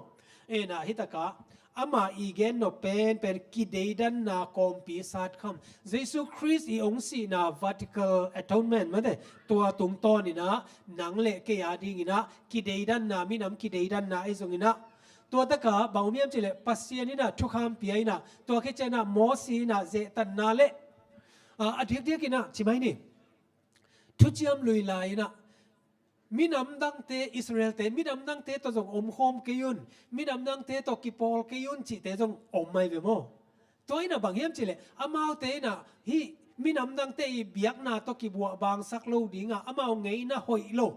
En ah hi takah ama i gen nop penpen kideidanna kawmpi satkham, Jesu Khrist i hong sihna, vertical atonement, mate, tua tungtawn in ah nang le kei a dingin ah kideidanna, minam kideidanna ahi zongin ah, tua takah bang om hiam cih leh Pasian in ah thukham pia in ah, tua khit ciangin ah Moses in ah zehtanna le, ah, a diakdiakin ah ci mai ni, thuciam lui lai in ah minam dangte, Israel-te minam dangte tawh zong omkhawm kei un, minam dangte tawh kipawl kei un cihte zong om mai ve maw. Tua in ah bang hiam cih leh amaute in ah hih minam dangte i biakna tawh kibuahbangsak lo ding a, amau ngeina hoih lo,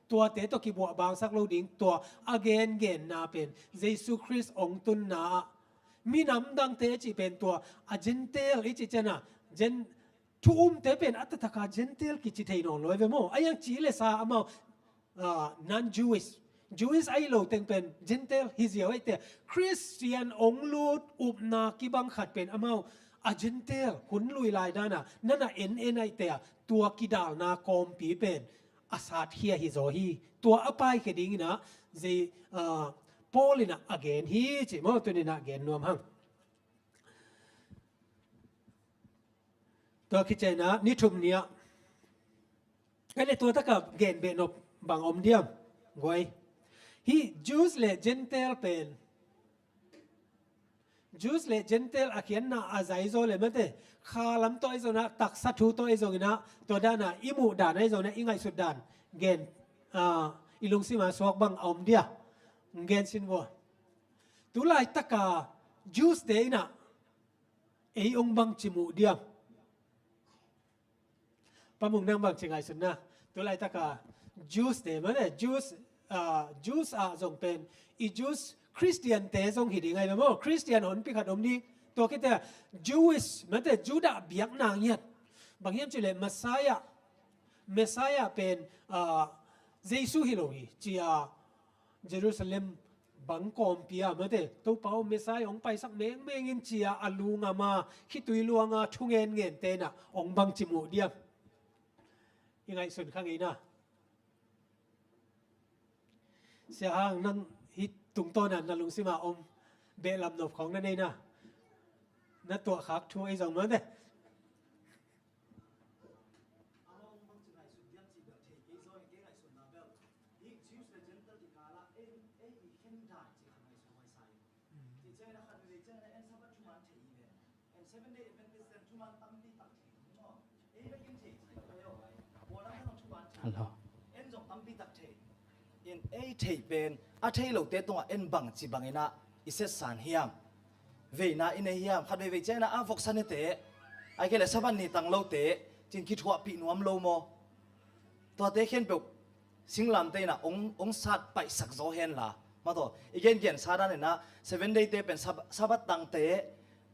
tuate tawh kibuahbangsak lo ding, tua a gengenna pen Jesu Khrist hong tunna ah minam dangte cih pen tua a Gentile i cih ciangin ah, Gen-, thu umte pen a taktak a Gentile kici thei nawn lo ve maw. A iang ci le sa amau, ah, non-Jewish, Jewish ahi lo teng pen Gentile hi ziau ahih teh, Khristian hong lut upna kibang khat pen amau a Gentile hun lui lai dan a na na en en ahih teh, tua kidalna kawmpi pen a satkhia hi zaw hi. Tua a paikhia dingin ah zei, ah, Paul in ah a gen hi ci maw, tuni in ah gen nuam hang. Tua khit ciangin ah ni thum ni ah, ahi leh tua takah gen beh nop bang om diam? Guai. Hih Jews le Gentile pen, Jews le Gentile a khiatna a zai zaw leh, mate, kha lam tawh ahi zongin ah, taksa thu tawh ahi zongin ah, tua dan a i muh dan ahi zongin ah, i ngaihsut dan gen, ah, i lungsim a suak bang a om dia? Gen sin vua. Tu laitak a Jews-te in ah ei hong bangci muh diam? Pa Mung, nang bangci ngaihsun na? Tu laitak a Jews-te, mate, Jews, ah, Jews ah zong pen i Jews, Khristian-te zong hi ding ahi ve maw. Khristian honpi khat om ding. Tua khit teh Jewish, mate, Judah biakna ngiat. Bang hiam cih leh Messiah, Messiah pen, ah, Jesu hi lo hi ci a, Jerusalem bang kawmpi ah, mate, Topa aw, Messiah hong paisak mengmeng in ci a, a lu ngam a, khitui luang a, thu ngenngente in ah hong bangci muh diam? I ngaihsun kha ngei na. Sia Hang, nang hih tungtawn ah na lungsim ah om, beh lam nop khawng na nei na, na tuahkhak thu ei zong mate. Hello. In ei theih pen a thei lote tungah en bangci banginah i setsan hiam? Veina i nei hiam? Khat veivei cianginah a voksa nite, a kei le Sabbath ni tang lote cin kithuahpih nuam lo maw? Tuate khempeuh singlamteh inah ong, ong sat paihsak zaw henla, mataw, i gengensa daninah Seven Day te pen Sab-, Sabbath tangte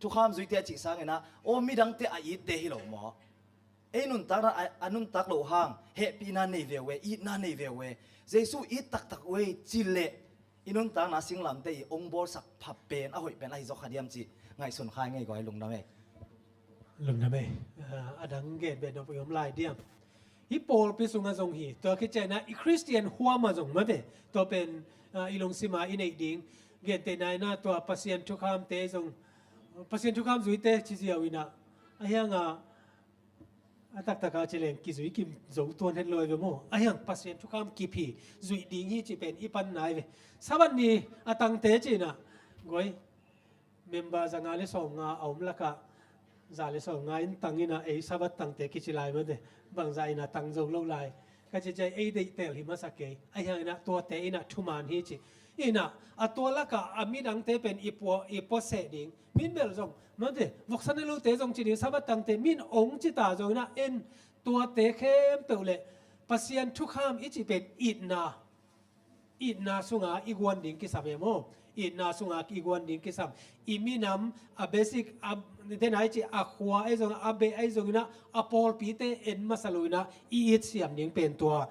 thukham zuite a cih sanginah aw midangte a itte hi lo maw? Ei nuntakna a, a nuntak loh hang hehpihna nei veu e, itna nei veu e. Jesu it taktak uh ei cih leh i nuntakna singlamteh i ong bawlsak pha pen a hoih pen ahi zaw kha diam cih ngaihsun kha ing ei guai, lungdam ei. Lungdam ei. Ah, a dang gen beh nop i om lai diam? Hih pawlpi sungah zong hi, tua khit cianginah i Khristian huamah zong mate, tua pen, ah, i lungsima i neih ding. Gentehna inah tua Pasian thukhamte zong, Pasian thukham zuite ci ziau inah, a hiangah a taktakah ci leng kizui kim zo tuan het lo ei ve maw? A hiang Pasian thukham kip hi, zuih ding hi cih pen i panna ei ve. Sabbath ni a tangte ci inah, guai, member za nga le sawm nga a om lakah za le sawm nga in tang inah ei Sabbath tangte kici lai mate, bangzah inah tang zo lo lai ka ci ciai ei deihtel hi masa kei. A hiang inah tuate inah thuman hi ci inah a tua lakah a midangte pen i pua, i puaseh ding. Min bel zong mate, voksa ne lote zong ci ding, Sabbath tangte min ong ci ta zong inah en tuate khempeuh le Pasian thukham i cih pen itna, itna sunga i guan ding kisam e maw? Itna sunga i guan ding kisam. I minam a basic a, tena i ci a khua ei zong, a beh ei zong inah a pawlpite en masa lo inah i it siam ding pen tua,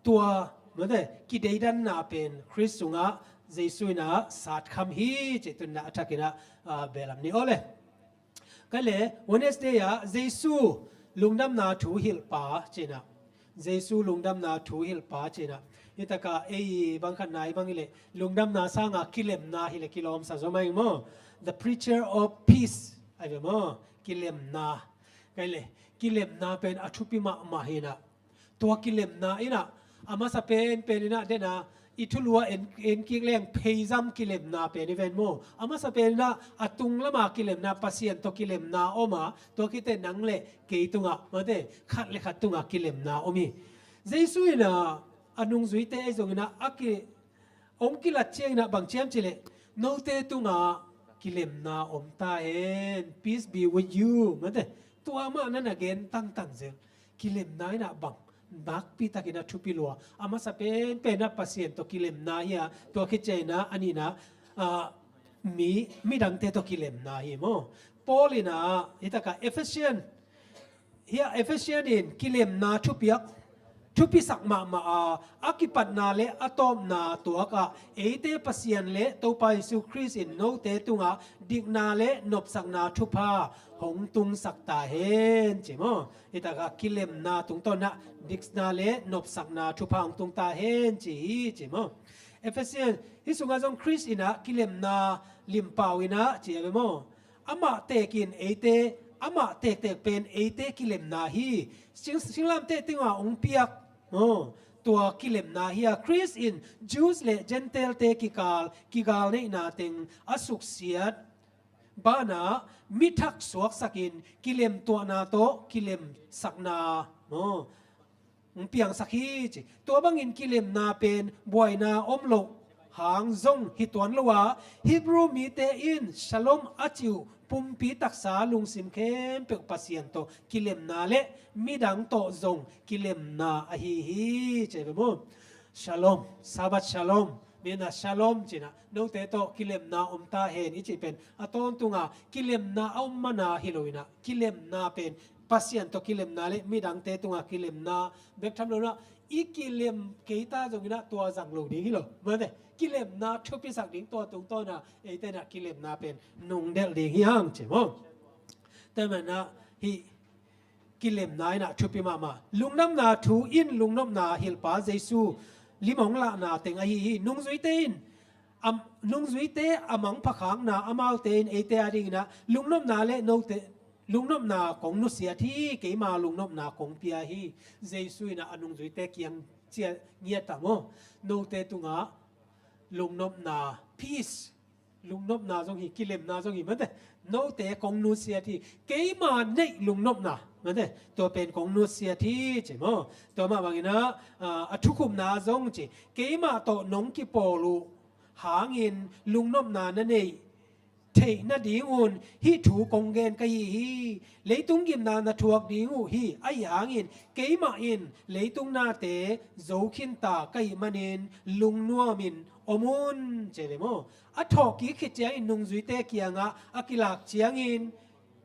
tua mate, kideidanna pen Khrist sungah Jesu inah satkham hi cih tunna a thakinah, ah, belam ni aw le. Ka le Wednesday ah Jesu lungdamna thu hilhpa cinah, Jesu lungdamna thu hilhpa cinah, hitakah ei bangkhatna i bang hileh lungdamna sangah kilemna hileh kilawmsa zaw mai maw? The preacher of peace ai ve maw? Kilemna. Ka le kilemna pen a thupi mahmah hinah. Tua kilemna inah a masa penpen inah dena i thulua en, en kik leng pheizam kilemna pen i ven maw? A masa pen inah a tung lama kilemna, Pasian tawh kilemna om a, tua khite nang le kei tungah mate, khat le khat tungah kilemna om hi. Jesu inah a nungzuite ei zong inah a ki, ong kilat cianginah bang ciam cileh, note tungah kilemna om ta hen, peace be with you mate. Tua mah na na gen tangtang zel. Kilemna inah bang nakpi takin a thupi lua. A masa penpen ah Pasian tawh kilemna hi a, tua khit cianginah a nihna, ah, mi, midangte tawh kilemna hi maw? Paul inah hitakah Ephesian, hi a Ephesian in kilemna thupiak, thupisak mahmah a, a kipatna le a tawpna tuakah eite Pasian le Topa Jesu Khrist in note tungah dikna le nopsakna thupha hong tungsak ta hen ci maw? Hitakah kilemna tungtawnah dikna le nopsakna thupha hong tung ta hen ci hi ci maw? Ephesian, hih sungah zong Khrist inah kilemna limpau inah ci a ve maw? Amah tekin eite, amah tektek pen eite kilemna hi. Sing, singlamteh tungah hong piak, oh, tua kilemna hi a, Khrist in Jews le Gentile-te kikal kigalneihna teng a suksiat banah mithak suaksakin kilemtuahna tawh kilemsakna, oh, hong piangsak hi ci. Tua bangin kilemna pen buaina om loh hang zong hi tuan lo a, Hebrew mite in shalom a cih uh pumpi taksa lungsim khempeuh Pasian tawh kilemna le midang tawh zong kilemna ahi hi ci ve maw? Shalom, Sabbath shalom. Mina shalom cinah note tawh kilemna om ta hen i cih pen a tawntunga kilemna a om mana hi lo inah, kilemna pen Pasian tawh kilemna le midangte tungah kilemna bek tham lo inah, i kilem kei ta zong inah tua zang lo ding hi lo. Mate, kilemna thupisak ding tua tungtawnah eite inah kilemna pen nungdelh ding hi hang ci maw? Tua manah hih kilemna inah thupi mahmah. Lungdamna thu in lungnopna hilhpa Jesu lim hong lahna teng ahi hi. Nungzuite in a, nungzuite a mangpha khakna, amaute in eite a dingin ah lungnopna le note, lungnopna kong nusiat hi, keima lungnopna kong pia hi. Jesu in ah a nungzuite kiang ciah ngiat ah maw, note tungah lungnopna, peace, lungnopna zong hi, kilemna zong hi, mate. Note kong nusiat hi, keima neih lungnopna, mate, tua pen kong nusiat hi, ci maw. Tua mah bangin ah, a, a thukhupna zong ci, keimah tawh nong kipawl uh hangin lungnopna na neih theih nadingun hih thu kong gen ka hi hi. Leitung gimna na thuak ding uh hi, ahi hangin keimah in leitung nate zo khinta ka hih manin lungnuamin om un, ci ve maw. A thawhkik khit ciangin nungzuite kiangah a kilak ciangin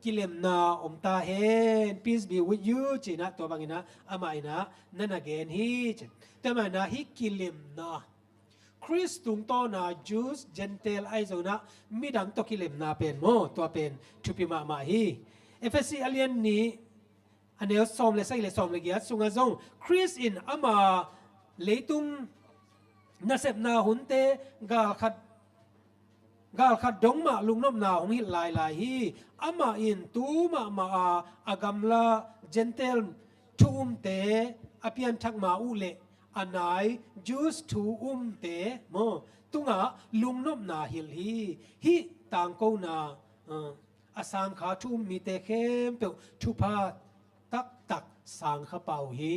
kilemna om ta hen, peace be with you, ci-in ah tua bangin ah amah in ah na na gen hi, ci. Tua mah in ah hih kilemna, Khrist tungtawna Jews, Gentile ahi zongin ah midang tawh kilemna pen maw, tua pen thupi mahmah hi. Efesi a lian nih, a neu sawm le sagih le sawm le giat sungah zong Khrist in ama leitung nasepna hunte galkhat, galkhat dong mah lungnopna hong hilh lailai hi. Amah in tu mahmah a, a gamla Gentile thu umte a pianthak ma uh leh a nai Jews thu umte maw tungah lungnopna hilh hi. Hih tangkona, uh, a sangkha thu um mite khempeuh thupha taktak sangkha pau hi.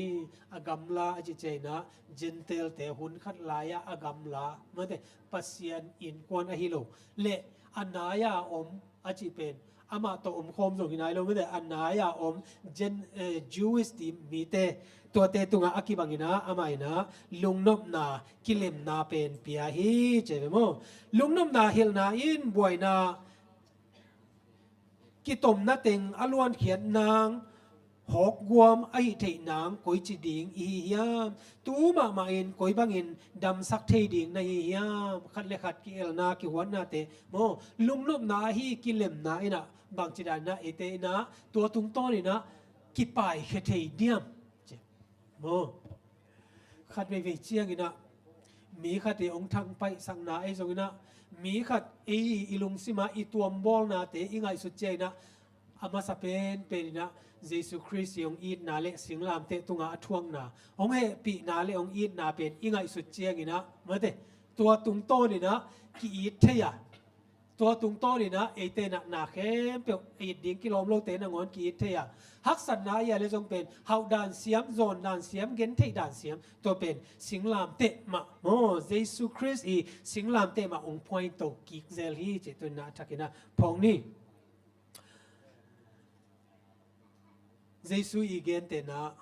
A gamla a ci ciangin ah Gentile-te hun khat lai-ah a gamla, mate, Pasian innkuan ahi lo le a nai-a om a cih pen amah tawh omkhawm zong hi nai lo, mate, a nai-a om Gen-, eh, Jewish ti mite, tuate tungah a kibangin ah amah in ah lungnopna, kilemna pen pia hi, ci ve maw. Lungnopna hilhna in buaina, kitomna teng a luankhiat nang, hawkguam a hih theih nang koici ding i hi hiam? Tu mahmah in koi bangin damsak thei ding na hi hiam? Khat le khat ki-elna, kihuatnate maw, lungnopna ahi, kilemna in ah bangci dan in ah eite in ah tua tungtawn in ah kipaikhia thei diam? Ci maw. Khat veivei ciangin ah mi khat i hong thangpaihsakna ahi zongin ah, mi khat ei i lungsimah i tuambawlnate i ngaihsut ciangin ah, a masa penpen in ah Jesu Khrist i hong itna le singlamteh tungah a thuakna, hong hehpihna le hong itna pen i ngaihsut ciangin ah, mate, tua tungtawn in ah ki-it thei a, tua tungtawn in ah eite in ah na khempeuh it ding, kilawm lote nangawn ki-it thei a, haksatna a hia le zong pen hauh dan siam, zawn dan siam, gentheih dan siam, tua pen singlamteh mah maw, Jesu Khrist i singlamteh mah hong phuaingto kik zel hi, ci tu-in ah a thakin ah phawk ni. Jesu i gentehna,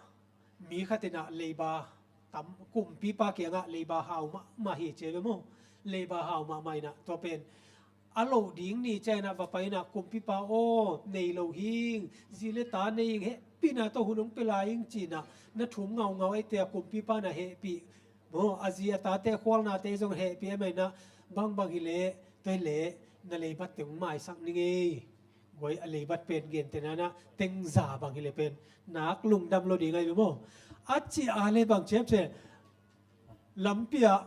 mi khat in ah leiba tam, kumpipa kiangah leiba hau mahmah hi, ci ve maw. Leiba hau mahmah in ah tua pen a loh ding ni ciangin ah va pai in ah, "Kumpipa aw, nei lo hing, zi le ta nei hing, hehpihna tawh hun hong pia lai hing," ci-in ah na thum ngaungau, eite a kumpipa na hehpih maw, a zi a tate khualnate zong hehpih ahih manin ah, "Bangbang hi leh, tua hi leh na leibat teng hong maisak ning ei." Guai, a leibat pen gentehna in ah teng za bang hi leh pen nak lungdam lo ding ahi ve maw. A cih a le bang ciam ciam, lampi ah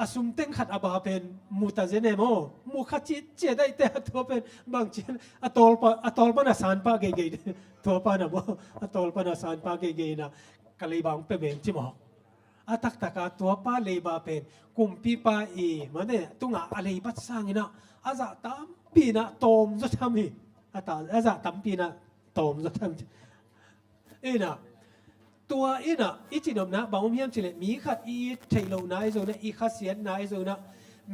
a sum teng khat a ba pen mu ta zen e maw. Mu kha citciat ahih teh a, tua pen bang ciam, a tawlpa, a tawlpa na sanpah geigei, tuapa na maw, a tawlpa na sanpah geigei in ah, "Ka leiba hong pia meng," ci maw. A taktak a tuapa leiba pen kumpipa i, mane, tungah a leibat sangin ah a zah tampi in ah tawm zaw tham hi. A ta, a zah tampi in ah tawm zaw tham hi. In ah, tua in ah i cihnopna bang om hiam cih leh, mi khat i it theih lohna ahi zongin ah, i khasiatna ahi zongin ah,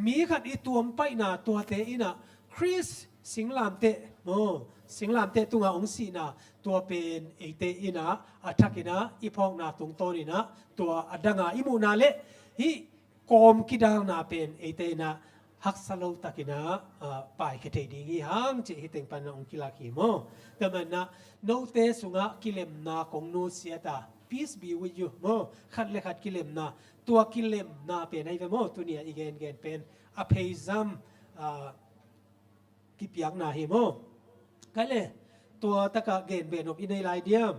mi khat i tuampaihna, tuate in ah Khrist singlamteh, aw, singlamteh tungah hong sihna, tua pen eite in ah a thakin ah i phawkna tungtawn in ah, tua a dang a i muhna le hih kawm kidalna pen eite in ah haksa lo takin ah, ah, paikhia thei ding hi hang, cih hih teng pan ah hong kilak hi maw. Tua manin ah note sungah kilemna kong nusiat a, "Peace be with you," maw. Khat le khat kilemna, tua kilemna pen ahi ve maw, tuni a i gengen pen a pheizam, ah, kipiakna hi maw. Kei le, tua takah gen beh nop i nei lai diam?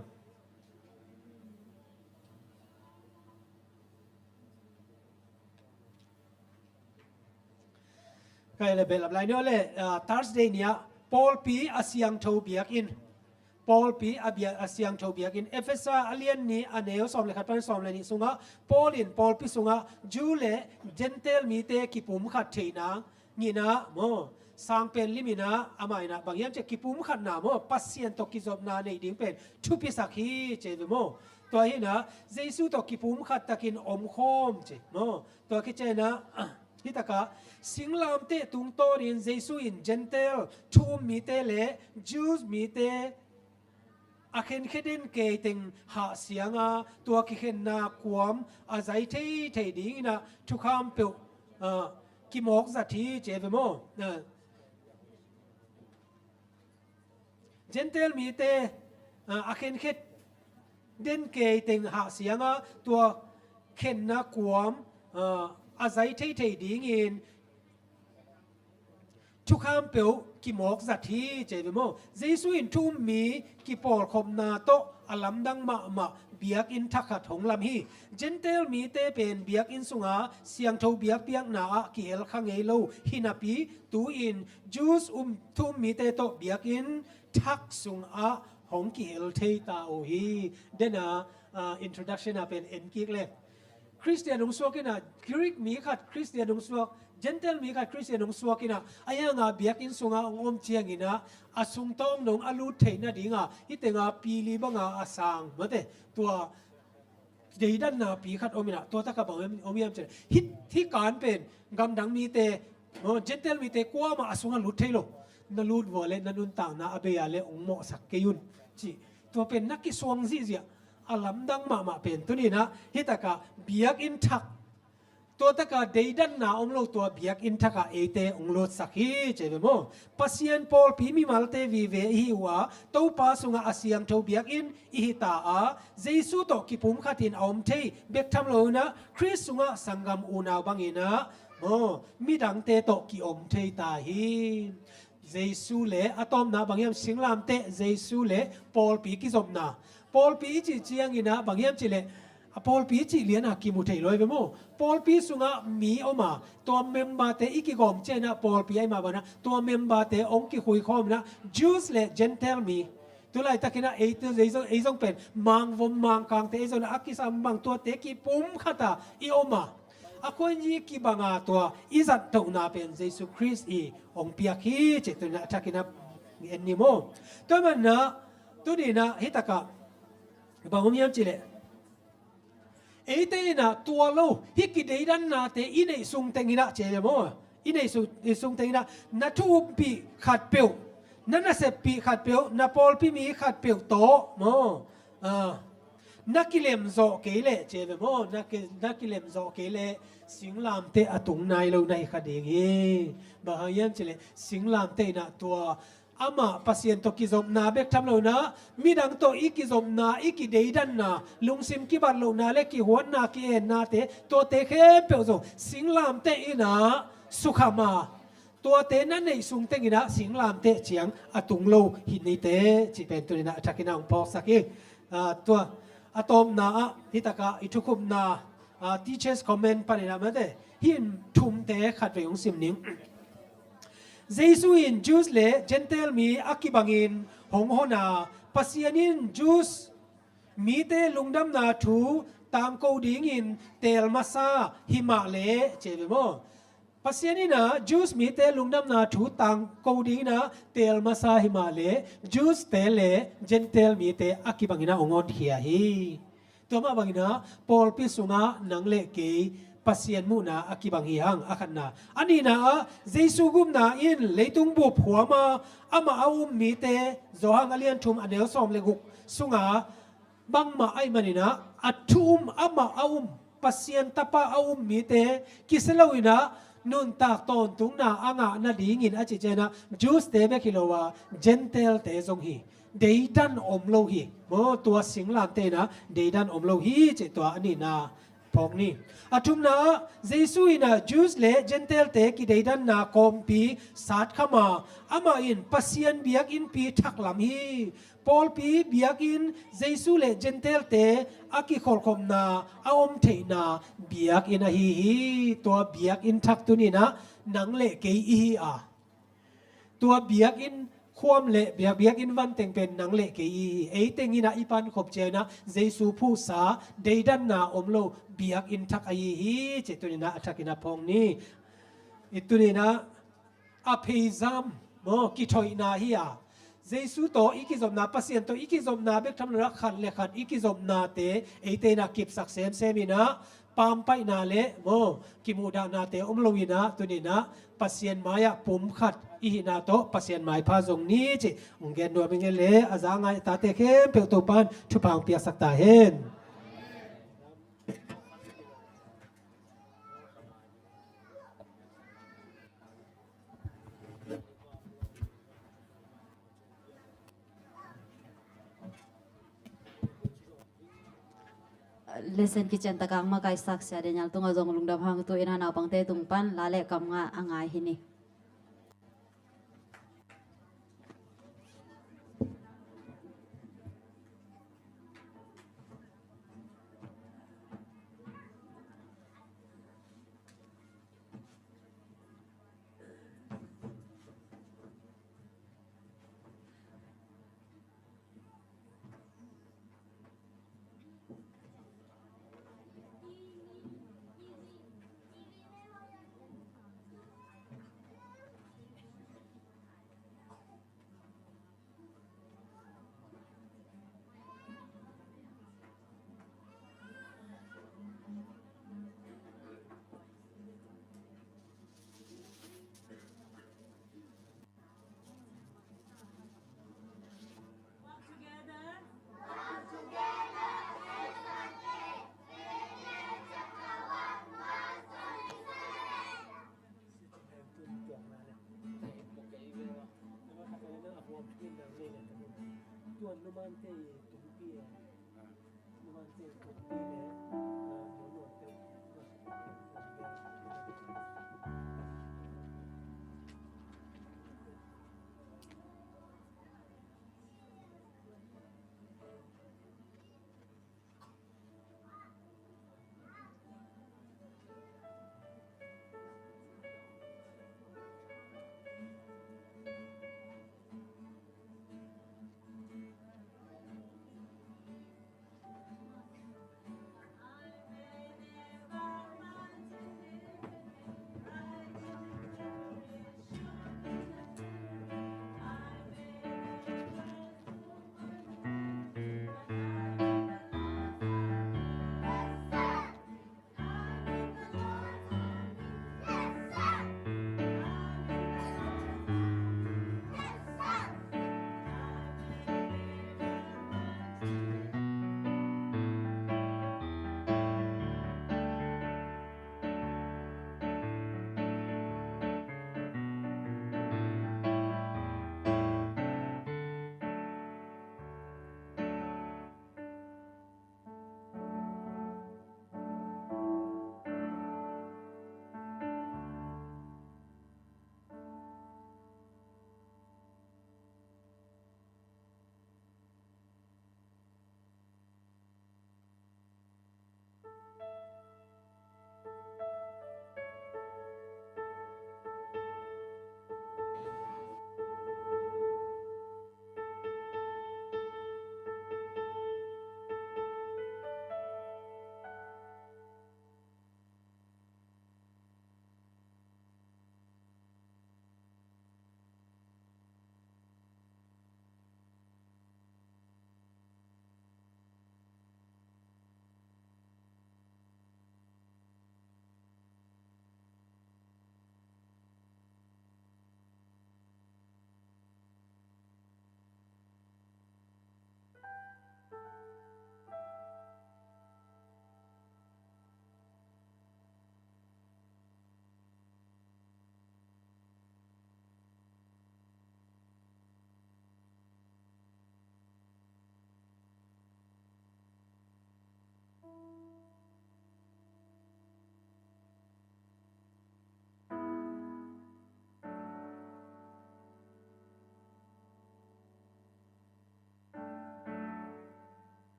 Kai le behlap lai ni aw le, ah, Thursday ni-ah pawlpi a siangtho biakinn. Pawlpi a bia-, a siangtho biakinn. Efesa a lian nih a neu sawm le khat pan sawm le nih sungah Paul in pawlpi sungah Jew le Gentile mite kipumkhat theihna nginah maw, sangpen liminah amah inah bang hiam ciah kipumkhatna maw, Pasian tawh kizopna neih ding pen thupisak hi ci ve maw. Tua hinah Jesu tawh kipumkhat takin omkhawm ci maw. Tua khit cianginah hitakah singlamteh tungtawnin Jesu in Gentile thu um mite le Jews mite a khenkhe den kei teng hahsianga tua kikhenna kuam a zai theithei dinginah thukham peuh, ah, kimawk zat hi ci ve maw. Ah, Gentile mite, ah, a khenkhe den kei teng hahsianga tua khenna kuam, ah, a zai theithei dingin thukham peuh kimawk zat hi ci ve maw. Jesu in thu um mi kipawlkhopna tawh a lamdang mahmah biakinn thak khat hong lam hi. Gentile mite pen biakinn sunga siangtho biakpiakna ah kihel kha ngei lo hinapi tu-in Jews um thu um mite tawh biakinn thak sungah hong kihel thei ta uh hi. Dena, ah, introduction ah pen en kik le. Khristian hong suak inah, Greek mi khat Khristian hong suak, Gentile mi khat Khristian hong suak inah, a hianga biakinn sungah hong om cianginah a sungtawng dong a lut theih nadinga hitenga pili banga a sang mate tua deidanna pi khat om inah, tua taka bang om hiam cih leh, hih, hih kan pen gamdang mite, Gentile mite kuamah a sungah lut thei lo. Na lut vua le na nuntakna a bei a le hong mawhsak kei un cih. Tua pen na kisuang zihziah a lamdang mahmah pen tuninah hitakah biakinn thak, tua taka deidanna om lo tua biakinn thakah eite hong lutsak hi ci ve maw. Pasian pawlpi mimalte vive ihi uh a, Topa sungah a siangtho biakinn ihi ta a, Jesu tawh kipumkhatin a om thei bek tham loinah Khrist sungah sanggam unau banginah maw, midangte tawh ki-om thei ta hi. Jesu le a tawpna bang hiam, singlamteh Jesu le pawlpi kizopna. Pawlpi i cih cianginah bang hiam cih leh a pawlpi cih lianah kimu thei lo hi ve maw. Pawlpi sungah mi om a, tua memberte i kigawm cianginah pawlpi ahi mah banah tua memberte hong kikhuikhawm inah Jews le Gentile mi. Tulaitakinah ei, ei zong, ei zong pen mangvom mangkangte ei zong a kisam bang tuate kipumkhata i om a, a khuaini kibanga tua i zattohna pen Jesu Khrist i hong piak hi cih tuninah a thakinah en ni maw. Tua manah tuninah hitakah bang om hiam cih leh, eite inah tua lo, hih kideidannate i neih sung tenginah ci ve maw. I neih sung, i sung tenginah na thu umpih khatpeuh, na naseppih khatpeuh, na pawlpi mi khatpeuh tawh maw, ah, na kilemzawh kei leh ci ve maw. Na ki, na kilemzawh kei leh singlamteh a tung nai lo na hi kha ding hi. Bang hang hiam cih leh singlamteh inah tua amah Pasian tawh kizopna bek tham loinah midang tawh i kizopna, i kideidanna, lungsim kibat lohna le kihuatna, ki-ennate, tuate khempeuh zong singlamteh inah sukham a, tuate na neih sung tenginah singlamteh ciang a tung lo hi ni teh cih pen tuninah a thakinah hong phawksak hi. Ah, tua a tawpna ah hitakah i thukhupna, ah, teacher's comment paninah mate, hih thumte khatvei hong sim ning. Jesu in Jews le Gentile mi a kibangin hong hon a, Pasian in Jews mite lungdamna thu tangko dingin teel masa hi mah leh ci ve maw. Pasian inah Jews mite lungdamna thu tangko dinginah teel masa hi mah leh Jews-te le Gentile mite a kibanginah hong honkhia hi. Tua mah banginah pawlpi sungah nang le kei Pasian muhna a kibang hi hang, a khatna. A nihna ah Jesu gupna in leitung bup huam a, amah a um mite, Johan a lian thum a neu sawm le guk sungah bangmah ahih maninah a thu um, amah a um, Pasian Tapa a um mite kisia loinah nuntak tawntungna a ngah nadingin a cih cianginah Jews-te bek hi lo a, Gentile-te zong hi. Deidan om lo hi. Maw, tua singlamteh inah deidan om lo hi cih tua a nihna Phawk ni. A thumna ah Jesu in ah Jews le Gentile-te kideidanna kawmpi satkham a, amah in Pasian biakinnpi thaklam hi. Pawlpi biakinn, Jesu le Gentile-te a kikholhkhopna a om theihna biakinn ahi hi. Tua biakinn thak tuni-in ah nang le kei i hi a, tua biakinn khuam le biak, biakinn van teng pen nang le kei i hi. Ei teng in ah i pankhop ciangin ah Jesu phuhsa deidanna om lo biakinn thak ahi hi. Cih tuni-in ah a thak in ah phawk ni. I tuni-in ah a pheizam maw, kithoihna hi a, Jesu tawh i kizopna, Pasian tawh i kizopna bek tham lo-in ah khat le khat i kizopnate eite in ah kipsak semsem in ah, pampaihna le maw, kimuhdahnate om lo-in ah tuni-in ah Pasian mai-ah pumkhat i hihna tawh Pasian maipha zong ni cih hong gen nuam ing e. Le a za a ngai tate khempeuh Topa'n thupha hong piaksak ta hen. Lesson kician tak a hong makaisak Sia Daniel tungah zong lungdam hang. Tu-in ah naupangte tung pan la le kam nga a ngai hi ni.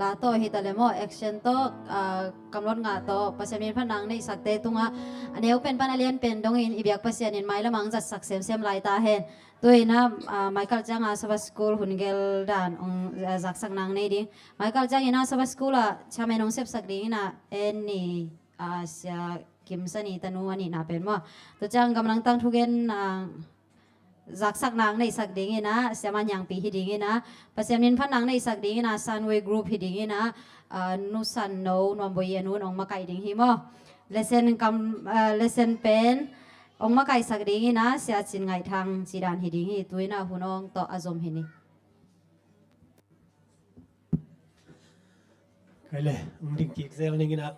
La tawh hi ta le maw, action tawh, ah, kamlot ngah tawh Pasian min phat nang neihsakte tungah a neu pen pan a lian pen dongin i biak Pasian in mailam ah zatsak semsem lai ta hen. Tu-in ah, ah, Michael Chang a Sabbath School hun gel dan hong, ah, zaksak nang nei ding. Michael Chang in ah Sabbath School ah chairman hong sepsak dingin ah en ni, ah, Sia Kim Sani tanu a nihna pen maw. Tua ciang gamlangtang thugen, ah, zaksak nang neihsak dingin ah, Siama Niangpi hi dingin ah, Pasian min phat nang neihsak dingin ah, Sunway Group hi dingin ah, ah, nusan no Nuamboi a nun hong makaih ding hi maw. Lesson kam, ah, lesson pen hong makaihsak dingin ah, Sia Cin Ngaih Thang ci dan hi ding hi, tu-in ah hun hong tawh a zom hi ni. Kei le, hong ding kik zel ning in ah.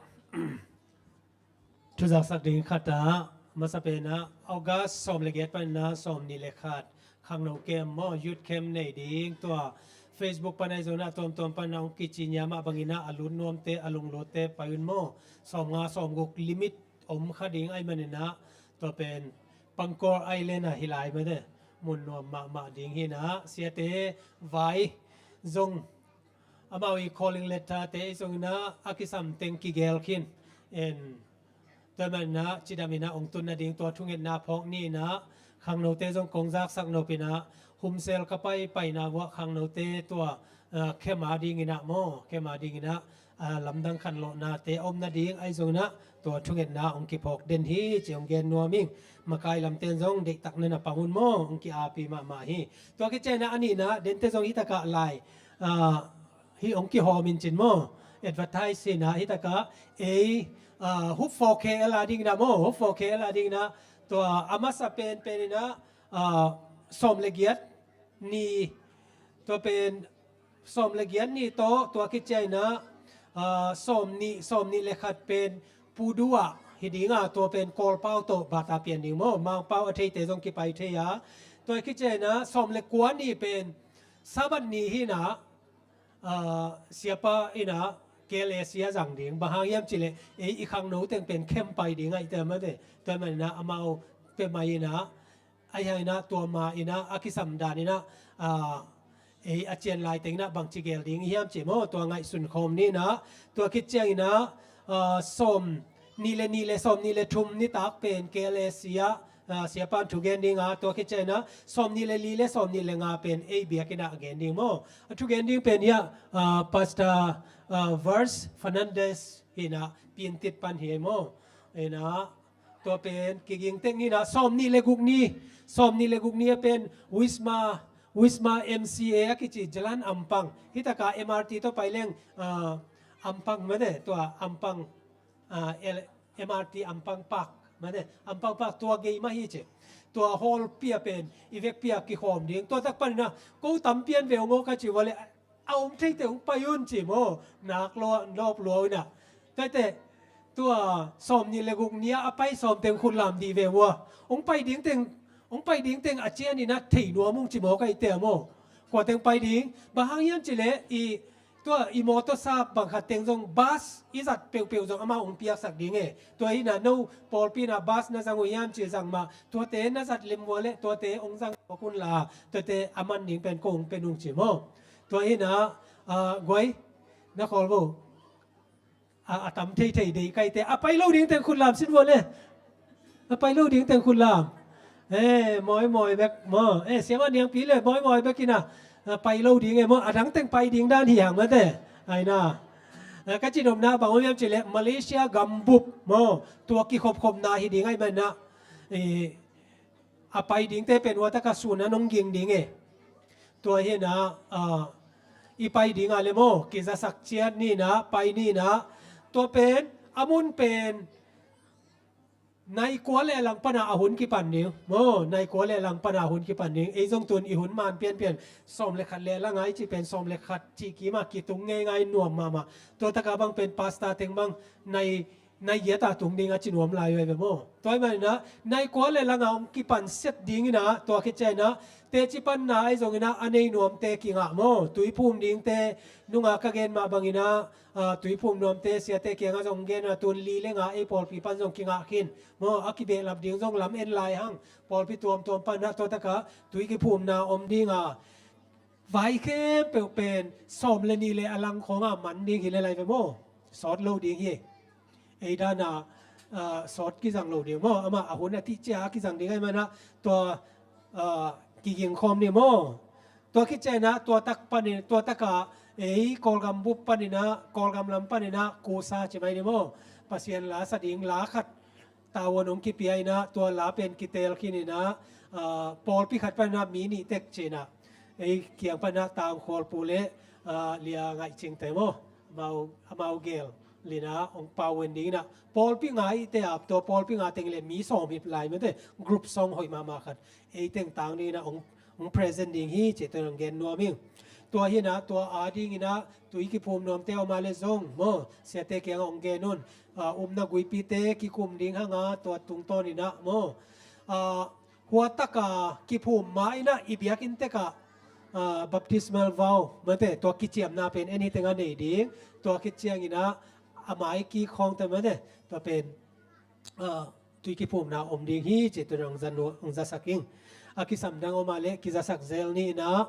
Thuzaksak ding khat ah, masa pen ah, August sawm le giat panin ah sawm nih le khat, khangno camp maw, youth camp nei ding, tua Facebook pan ah i zong ah tuamtuam pan ah hong kici nia mah bangin ah, a lut nuamte, a lunglutte pai un maw, sawm nga sawm guk limit om kha ding ahih manin ah, tua pen Pangkor Island ah hi lai mate, mun nuam mahmah ding hi in ah, siate vai zong amau i calling letter te i zong in ah a kisam teng kigel khin. En, tua man in ah cidam in ah hong tun nading tua thungetna phawk ni in ah, khangnote zong kong zaksak nop in ah, Humsel ka pai paina uah khangnote tua, ah, khem a ding in ah maw, khem a ding in ah, ah, lamdang khanlawhnate a om nading ahi zong in ah, tua thungetna hong kiphawk den hi ci hong gen nuam ing. Makai lamte in zong deihtak na na pang un maw, hong ki-api mahmah hi. Tua khit ciangin ah a nihna, dente zong hi takah lai, ah, hi hong kihawm in cin maw, advertise hi in ah, hi takah ei, ah, Hope for K L a ding in ah maw, Hope for K L a ding in ah, tua a masa penpen in ah, ah, sawm le giat ni, tua pen sawm le giat ni tawh, tua khit ciangin ah, ah, sawm nih, sawm nih le khat pen Pu Du ah hi ding a, tua pen Kawlpau tawh bata pian ding maw, Mangpau a theite zong kipai thei a. Tua khit ciangin ah sawm le kua ni pen Sabbath ni hi in ah, ah, siapa in ah K L A C a zang ding. Bang hang hiam cih leh ei i khangno teng pen khem pai ding ahih teh mate. Tua man in ah amau pia mai in ah, ahi hang in ah tua ma in ah a kisam dan in ah, ah, ei a cian lai teng in ah bangci gel ding hiam cih maw, tua ngaihsun khawm ni in ah, tua khit ciangin ah, ah, sawm nih le nih le sawm nih le thum nitak pen K L A C ah, ah, siapa in thugen ding a, tua khit ciangin ah sawm nih le li le sawm nih le nga pen ei biakinn ah gen ding maw. A thugen ding pen hi ah, ah, Pastor, ah, Vers Fernandez hi in ah, Piantit pan hi maw. Hi in ah, tua pen kiging teng ni in ah, sawm nih le guk ni, sawm nih le guk ni a pen Wisma, Wisma M C A a kici Jalan Ampang. Hi takah M R T tawh pai leng, ah, Ampang mate, tua Ampang, ah, L-, M R T Ampang Park mate, Ampang Park tua gei mah hi ci. Tua hall pi ah pen i vekpi ah kikhawm ding. Tua tak panin ah ko tam pian ve ung aw ka ci uh leh, a om theite hong pai un ci maw, nak lua, nop lua un ah. Tuate, tua sawm nih le guk ni ah a pai sawm teng khut lam dih ve ua. Hong pai ding teng, hong pai ding teng a cian in ah thei nuam ung ci maw ka hihte maw. Kua teng pai ding, bang hang hiam cih leh i, tua i mawtawsa bang khat teng zong bus i zat peuhpeuh zong amau hong piaksak ding e. Tua hi in ah no pawlpi in ah bus na zang uh hiam cih zang mah, tuate na zat lem ua leh tuate hong zang mawk un la, tuate a man ding pen ko hong pia ung ci maw. Tua hi in ah, ah, guai, na khawl vo. A, a tam theithei deih ka hihte. A pai lo ding teng khut lam sin vo le. A pai lo ding teng khut lam. Eh, mawi mawi bek maw. Eh, Siama Niangpi le mawi mawi bek in ah, a pai lo ding e maw. A dang teng pai ding dan hi hang mate. Ai na. Eh, ka ci nopna bang om hiam cih leh Malaysia gambup maw, tua kikhopkhopna hi ding ahih man ah, eh, a pai dingte pen ua takah sun a nong ging ding e. Tua hi in ah, ah, i pai ding ah le maw, kizasak ciat ni in ah, pai ni in ah. Tua pen, a mun pen nai kua le lang pan ah a hun kipan ding maw, nai kua le lang pan ah a hun kipan ding. Ei zong tun i hun man pianpian, sawm le khat le lang a i cih pen sawm le khat cih kim ah kitung ngeingai nuam mahmah. Tua takah bang pen pastor teng bang nai nai giat a tung ding a ci nuam lai uh hi ve maw. Tua ahih man in ah, nai kua le lang ah hong kipan set ding in ah, tua khit ciang in ah, teci panna ahi zong in ah, a nei nuamte kingah maw. Tuiphum dingte, nungah ka gen mah bang in ah, ah, tuiphum nuamte, siate kiangah zong gen a, tun li le nga ei pawlpi pan zong kingah khin maw. A kibehlap ding zong lam en lai hang. Pawlpi tuamtuam pan ah, tua takah tui kiphumna om ding a. Vai khempeuh pen sawm le nih le a lang khawngah man ding hi le lai ve maw? Sawt lo ding hi. Ei dana, ah, sawt kizang lo ding maw? Amah a hun a tih cia a kizang ding ahih manah tua, ah, kiging khawm ni maw? Tua khit ciangin ah tua tak panin, tua takah ei Kawlgam bup panin ah, Kawlgam lam panin ah kusa ci mai ni maw? Pasian la sa ding la khat tavuan hong kipia in ah, tua la pen kitel khin in ah, ah, pawlpi khat panin ah mi nih tek ci in ah, ei kiang panin ah Tangkhual Pu le, ah, Lia Ngaih Cingte maw, amau, amau gel in ah hong pau ven ding in ah, pawlpi nga ihte ah, tua pawlpi nga teng le mi sawm hi lai mate, group song hoih mahmah khat ei teng tang ding in ah hong, hong present ding hi ci, tua hong gen nuam ing. Tua hi in ah, tua ading in ah tui kiphum nuamte om a le zong maw, siate kiangah hong gen un. Ah, upna guipite kikum ding hang a, tua tungtawn in ah maw, ah, hua taka kiphum ma in ah i biakinn tekah, ah, baptismal vow mate, tua kiciamna pen en hi teng a nei ding. Tua khit ciangin ah a mai kik khawngte mate, tua pen, ah, tui kiphumna om ding hi ci, tua hong za nu-, hong zasak ing. A kisam dang om a le kizasak zel ni in ah,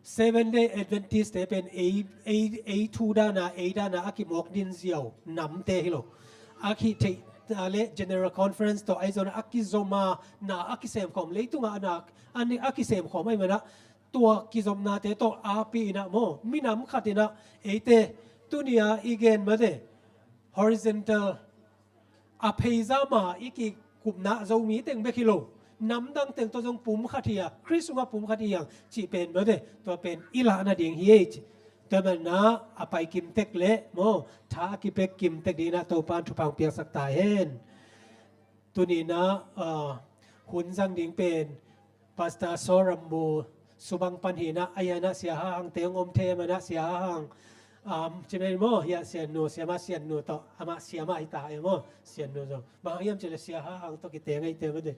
Seven Day Adventist te pen ei, ei, ei thu dana, ei dana a kimawk din ziau namte hi lo. A kitheih a le General Conference tawh ahi zongin a kizom a, na a kisemkhawm, leitungah na a, a kisemkhawm ahih manah tua kizopnate tawh api in ah maw, minam khat in ah eite tuni a i gen mate, horizontal, a pheizama i kikupna Zomi teng bek hi lo, namdang teng tawh zong pum khat hi a, Khrist sungah pum khat hi hang cih pen mate, tua pen i lah nading hi ei ci. Tua manah a pai kim tek le maw, tha a kipek kim tek ding in ah Topan thupha hong piaksak ta hen. Tuni in ah, ah, hun zang ding pen Pastor Saw Rambu Subang pan hi in ah, a hi in ah Sia Ha Hang teng om thei a, manah Sia Ha Hang, um, ci mai maw, hiah Siannu, Siama Siannu tawh, amah Siama hi ta e maw, Siannu zong. Bang hang hiam cih leh Sia Ha Hang tawh kiteng ahih teh mate.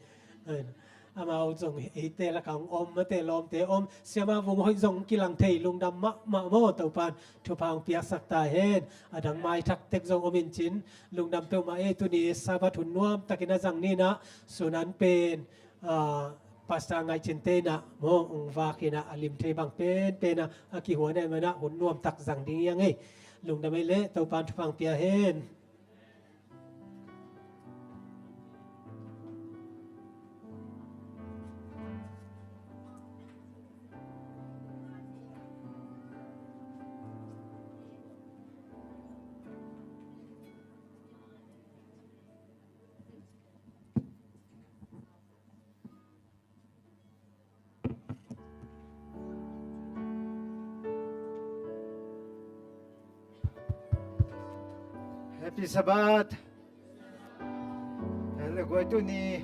Amau zong eite lakah hong om mate, lawmte om, Siama Vung Hoih zong kilang thei, lungdam mahmah maw, Topan thupha hong piaksak ta hen. A dang maithak tek zong om in cin, lungdam peuhmah ei. Tuni Sabbath hun nuam takin a zang ni in ah, sun an pen, ah, Pastor Ngaih Cinte in ah maw, hong vak in ah, a lim thei bang penpen a, a kihuan ahih manah hun nuam tak zang ding hi hang ei. Lungdam ei le, Topan thupha hong pia hen. Happy Sabbath. Hale guai, tuni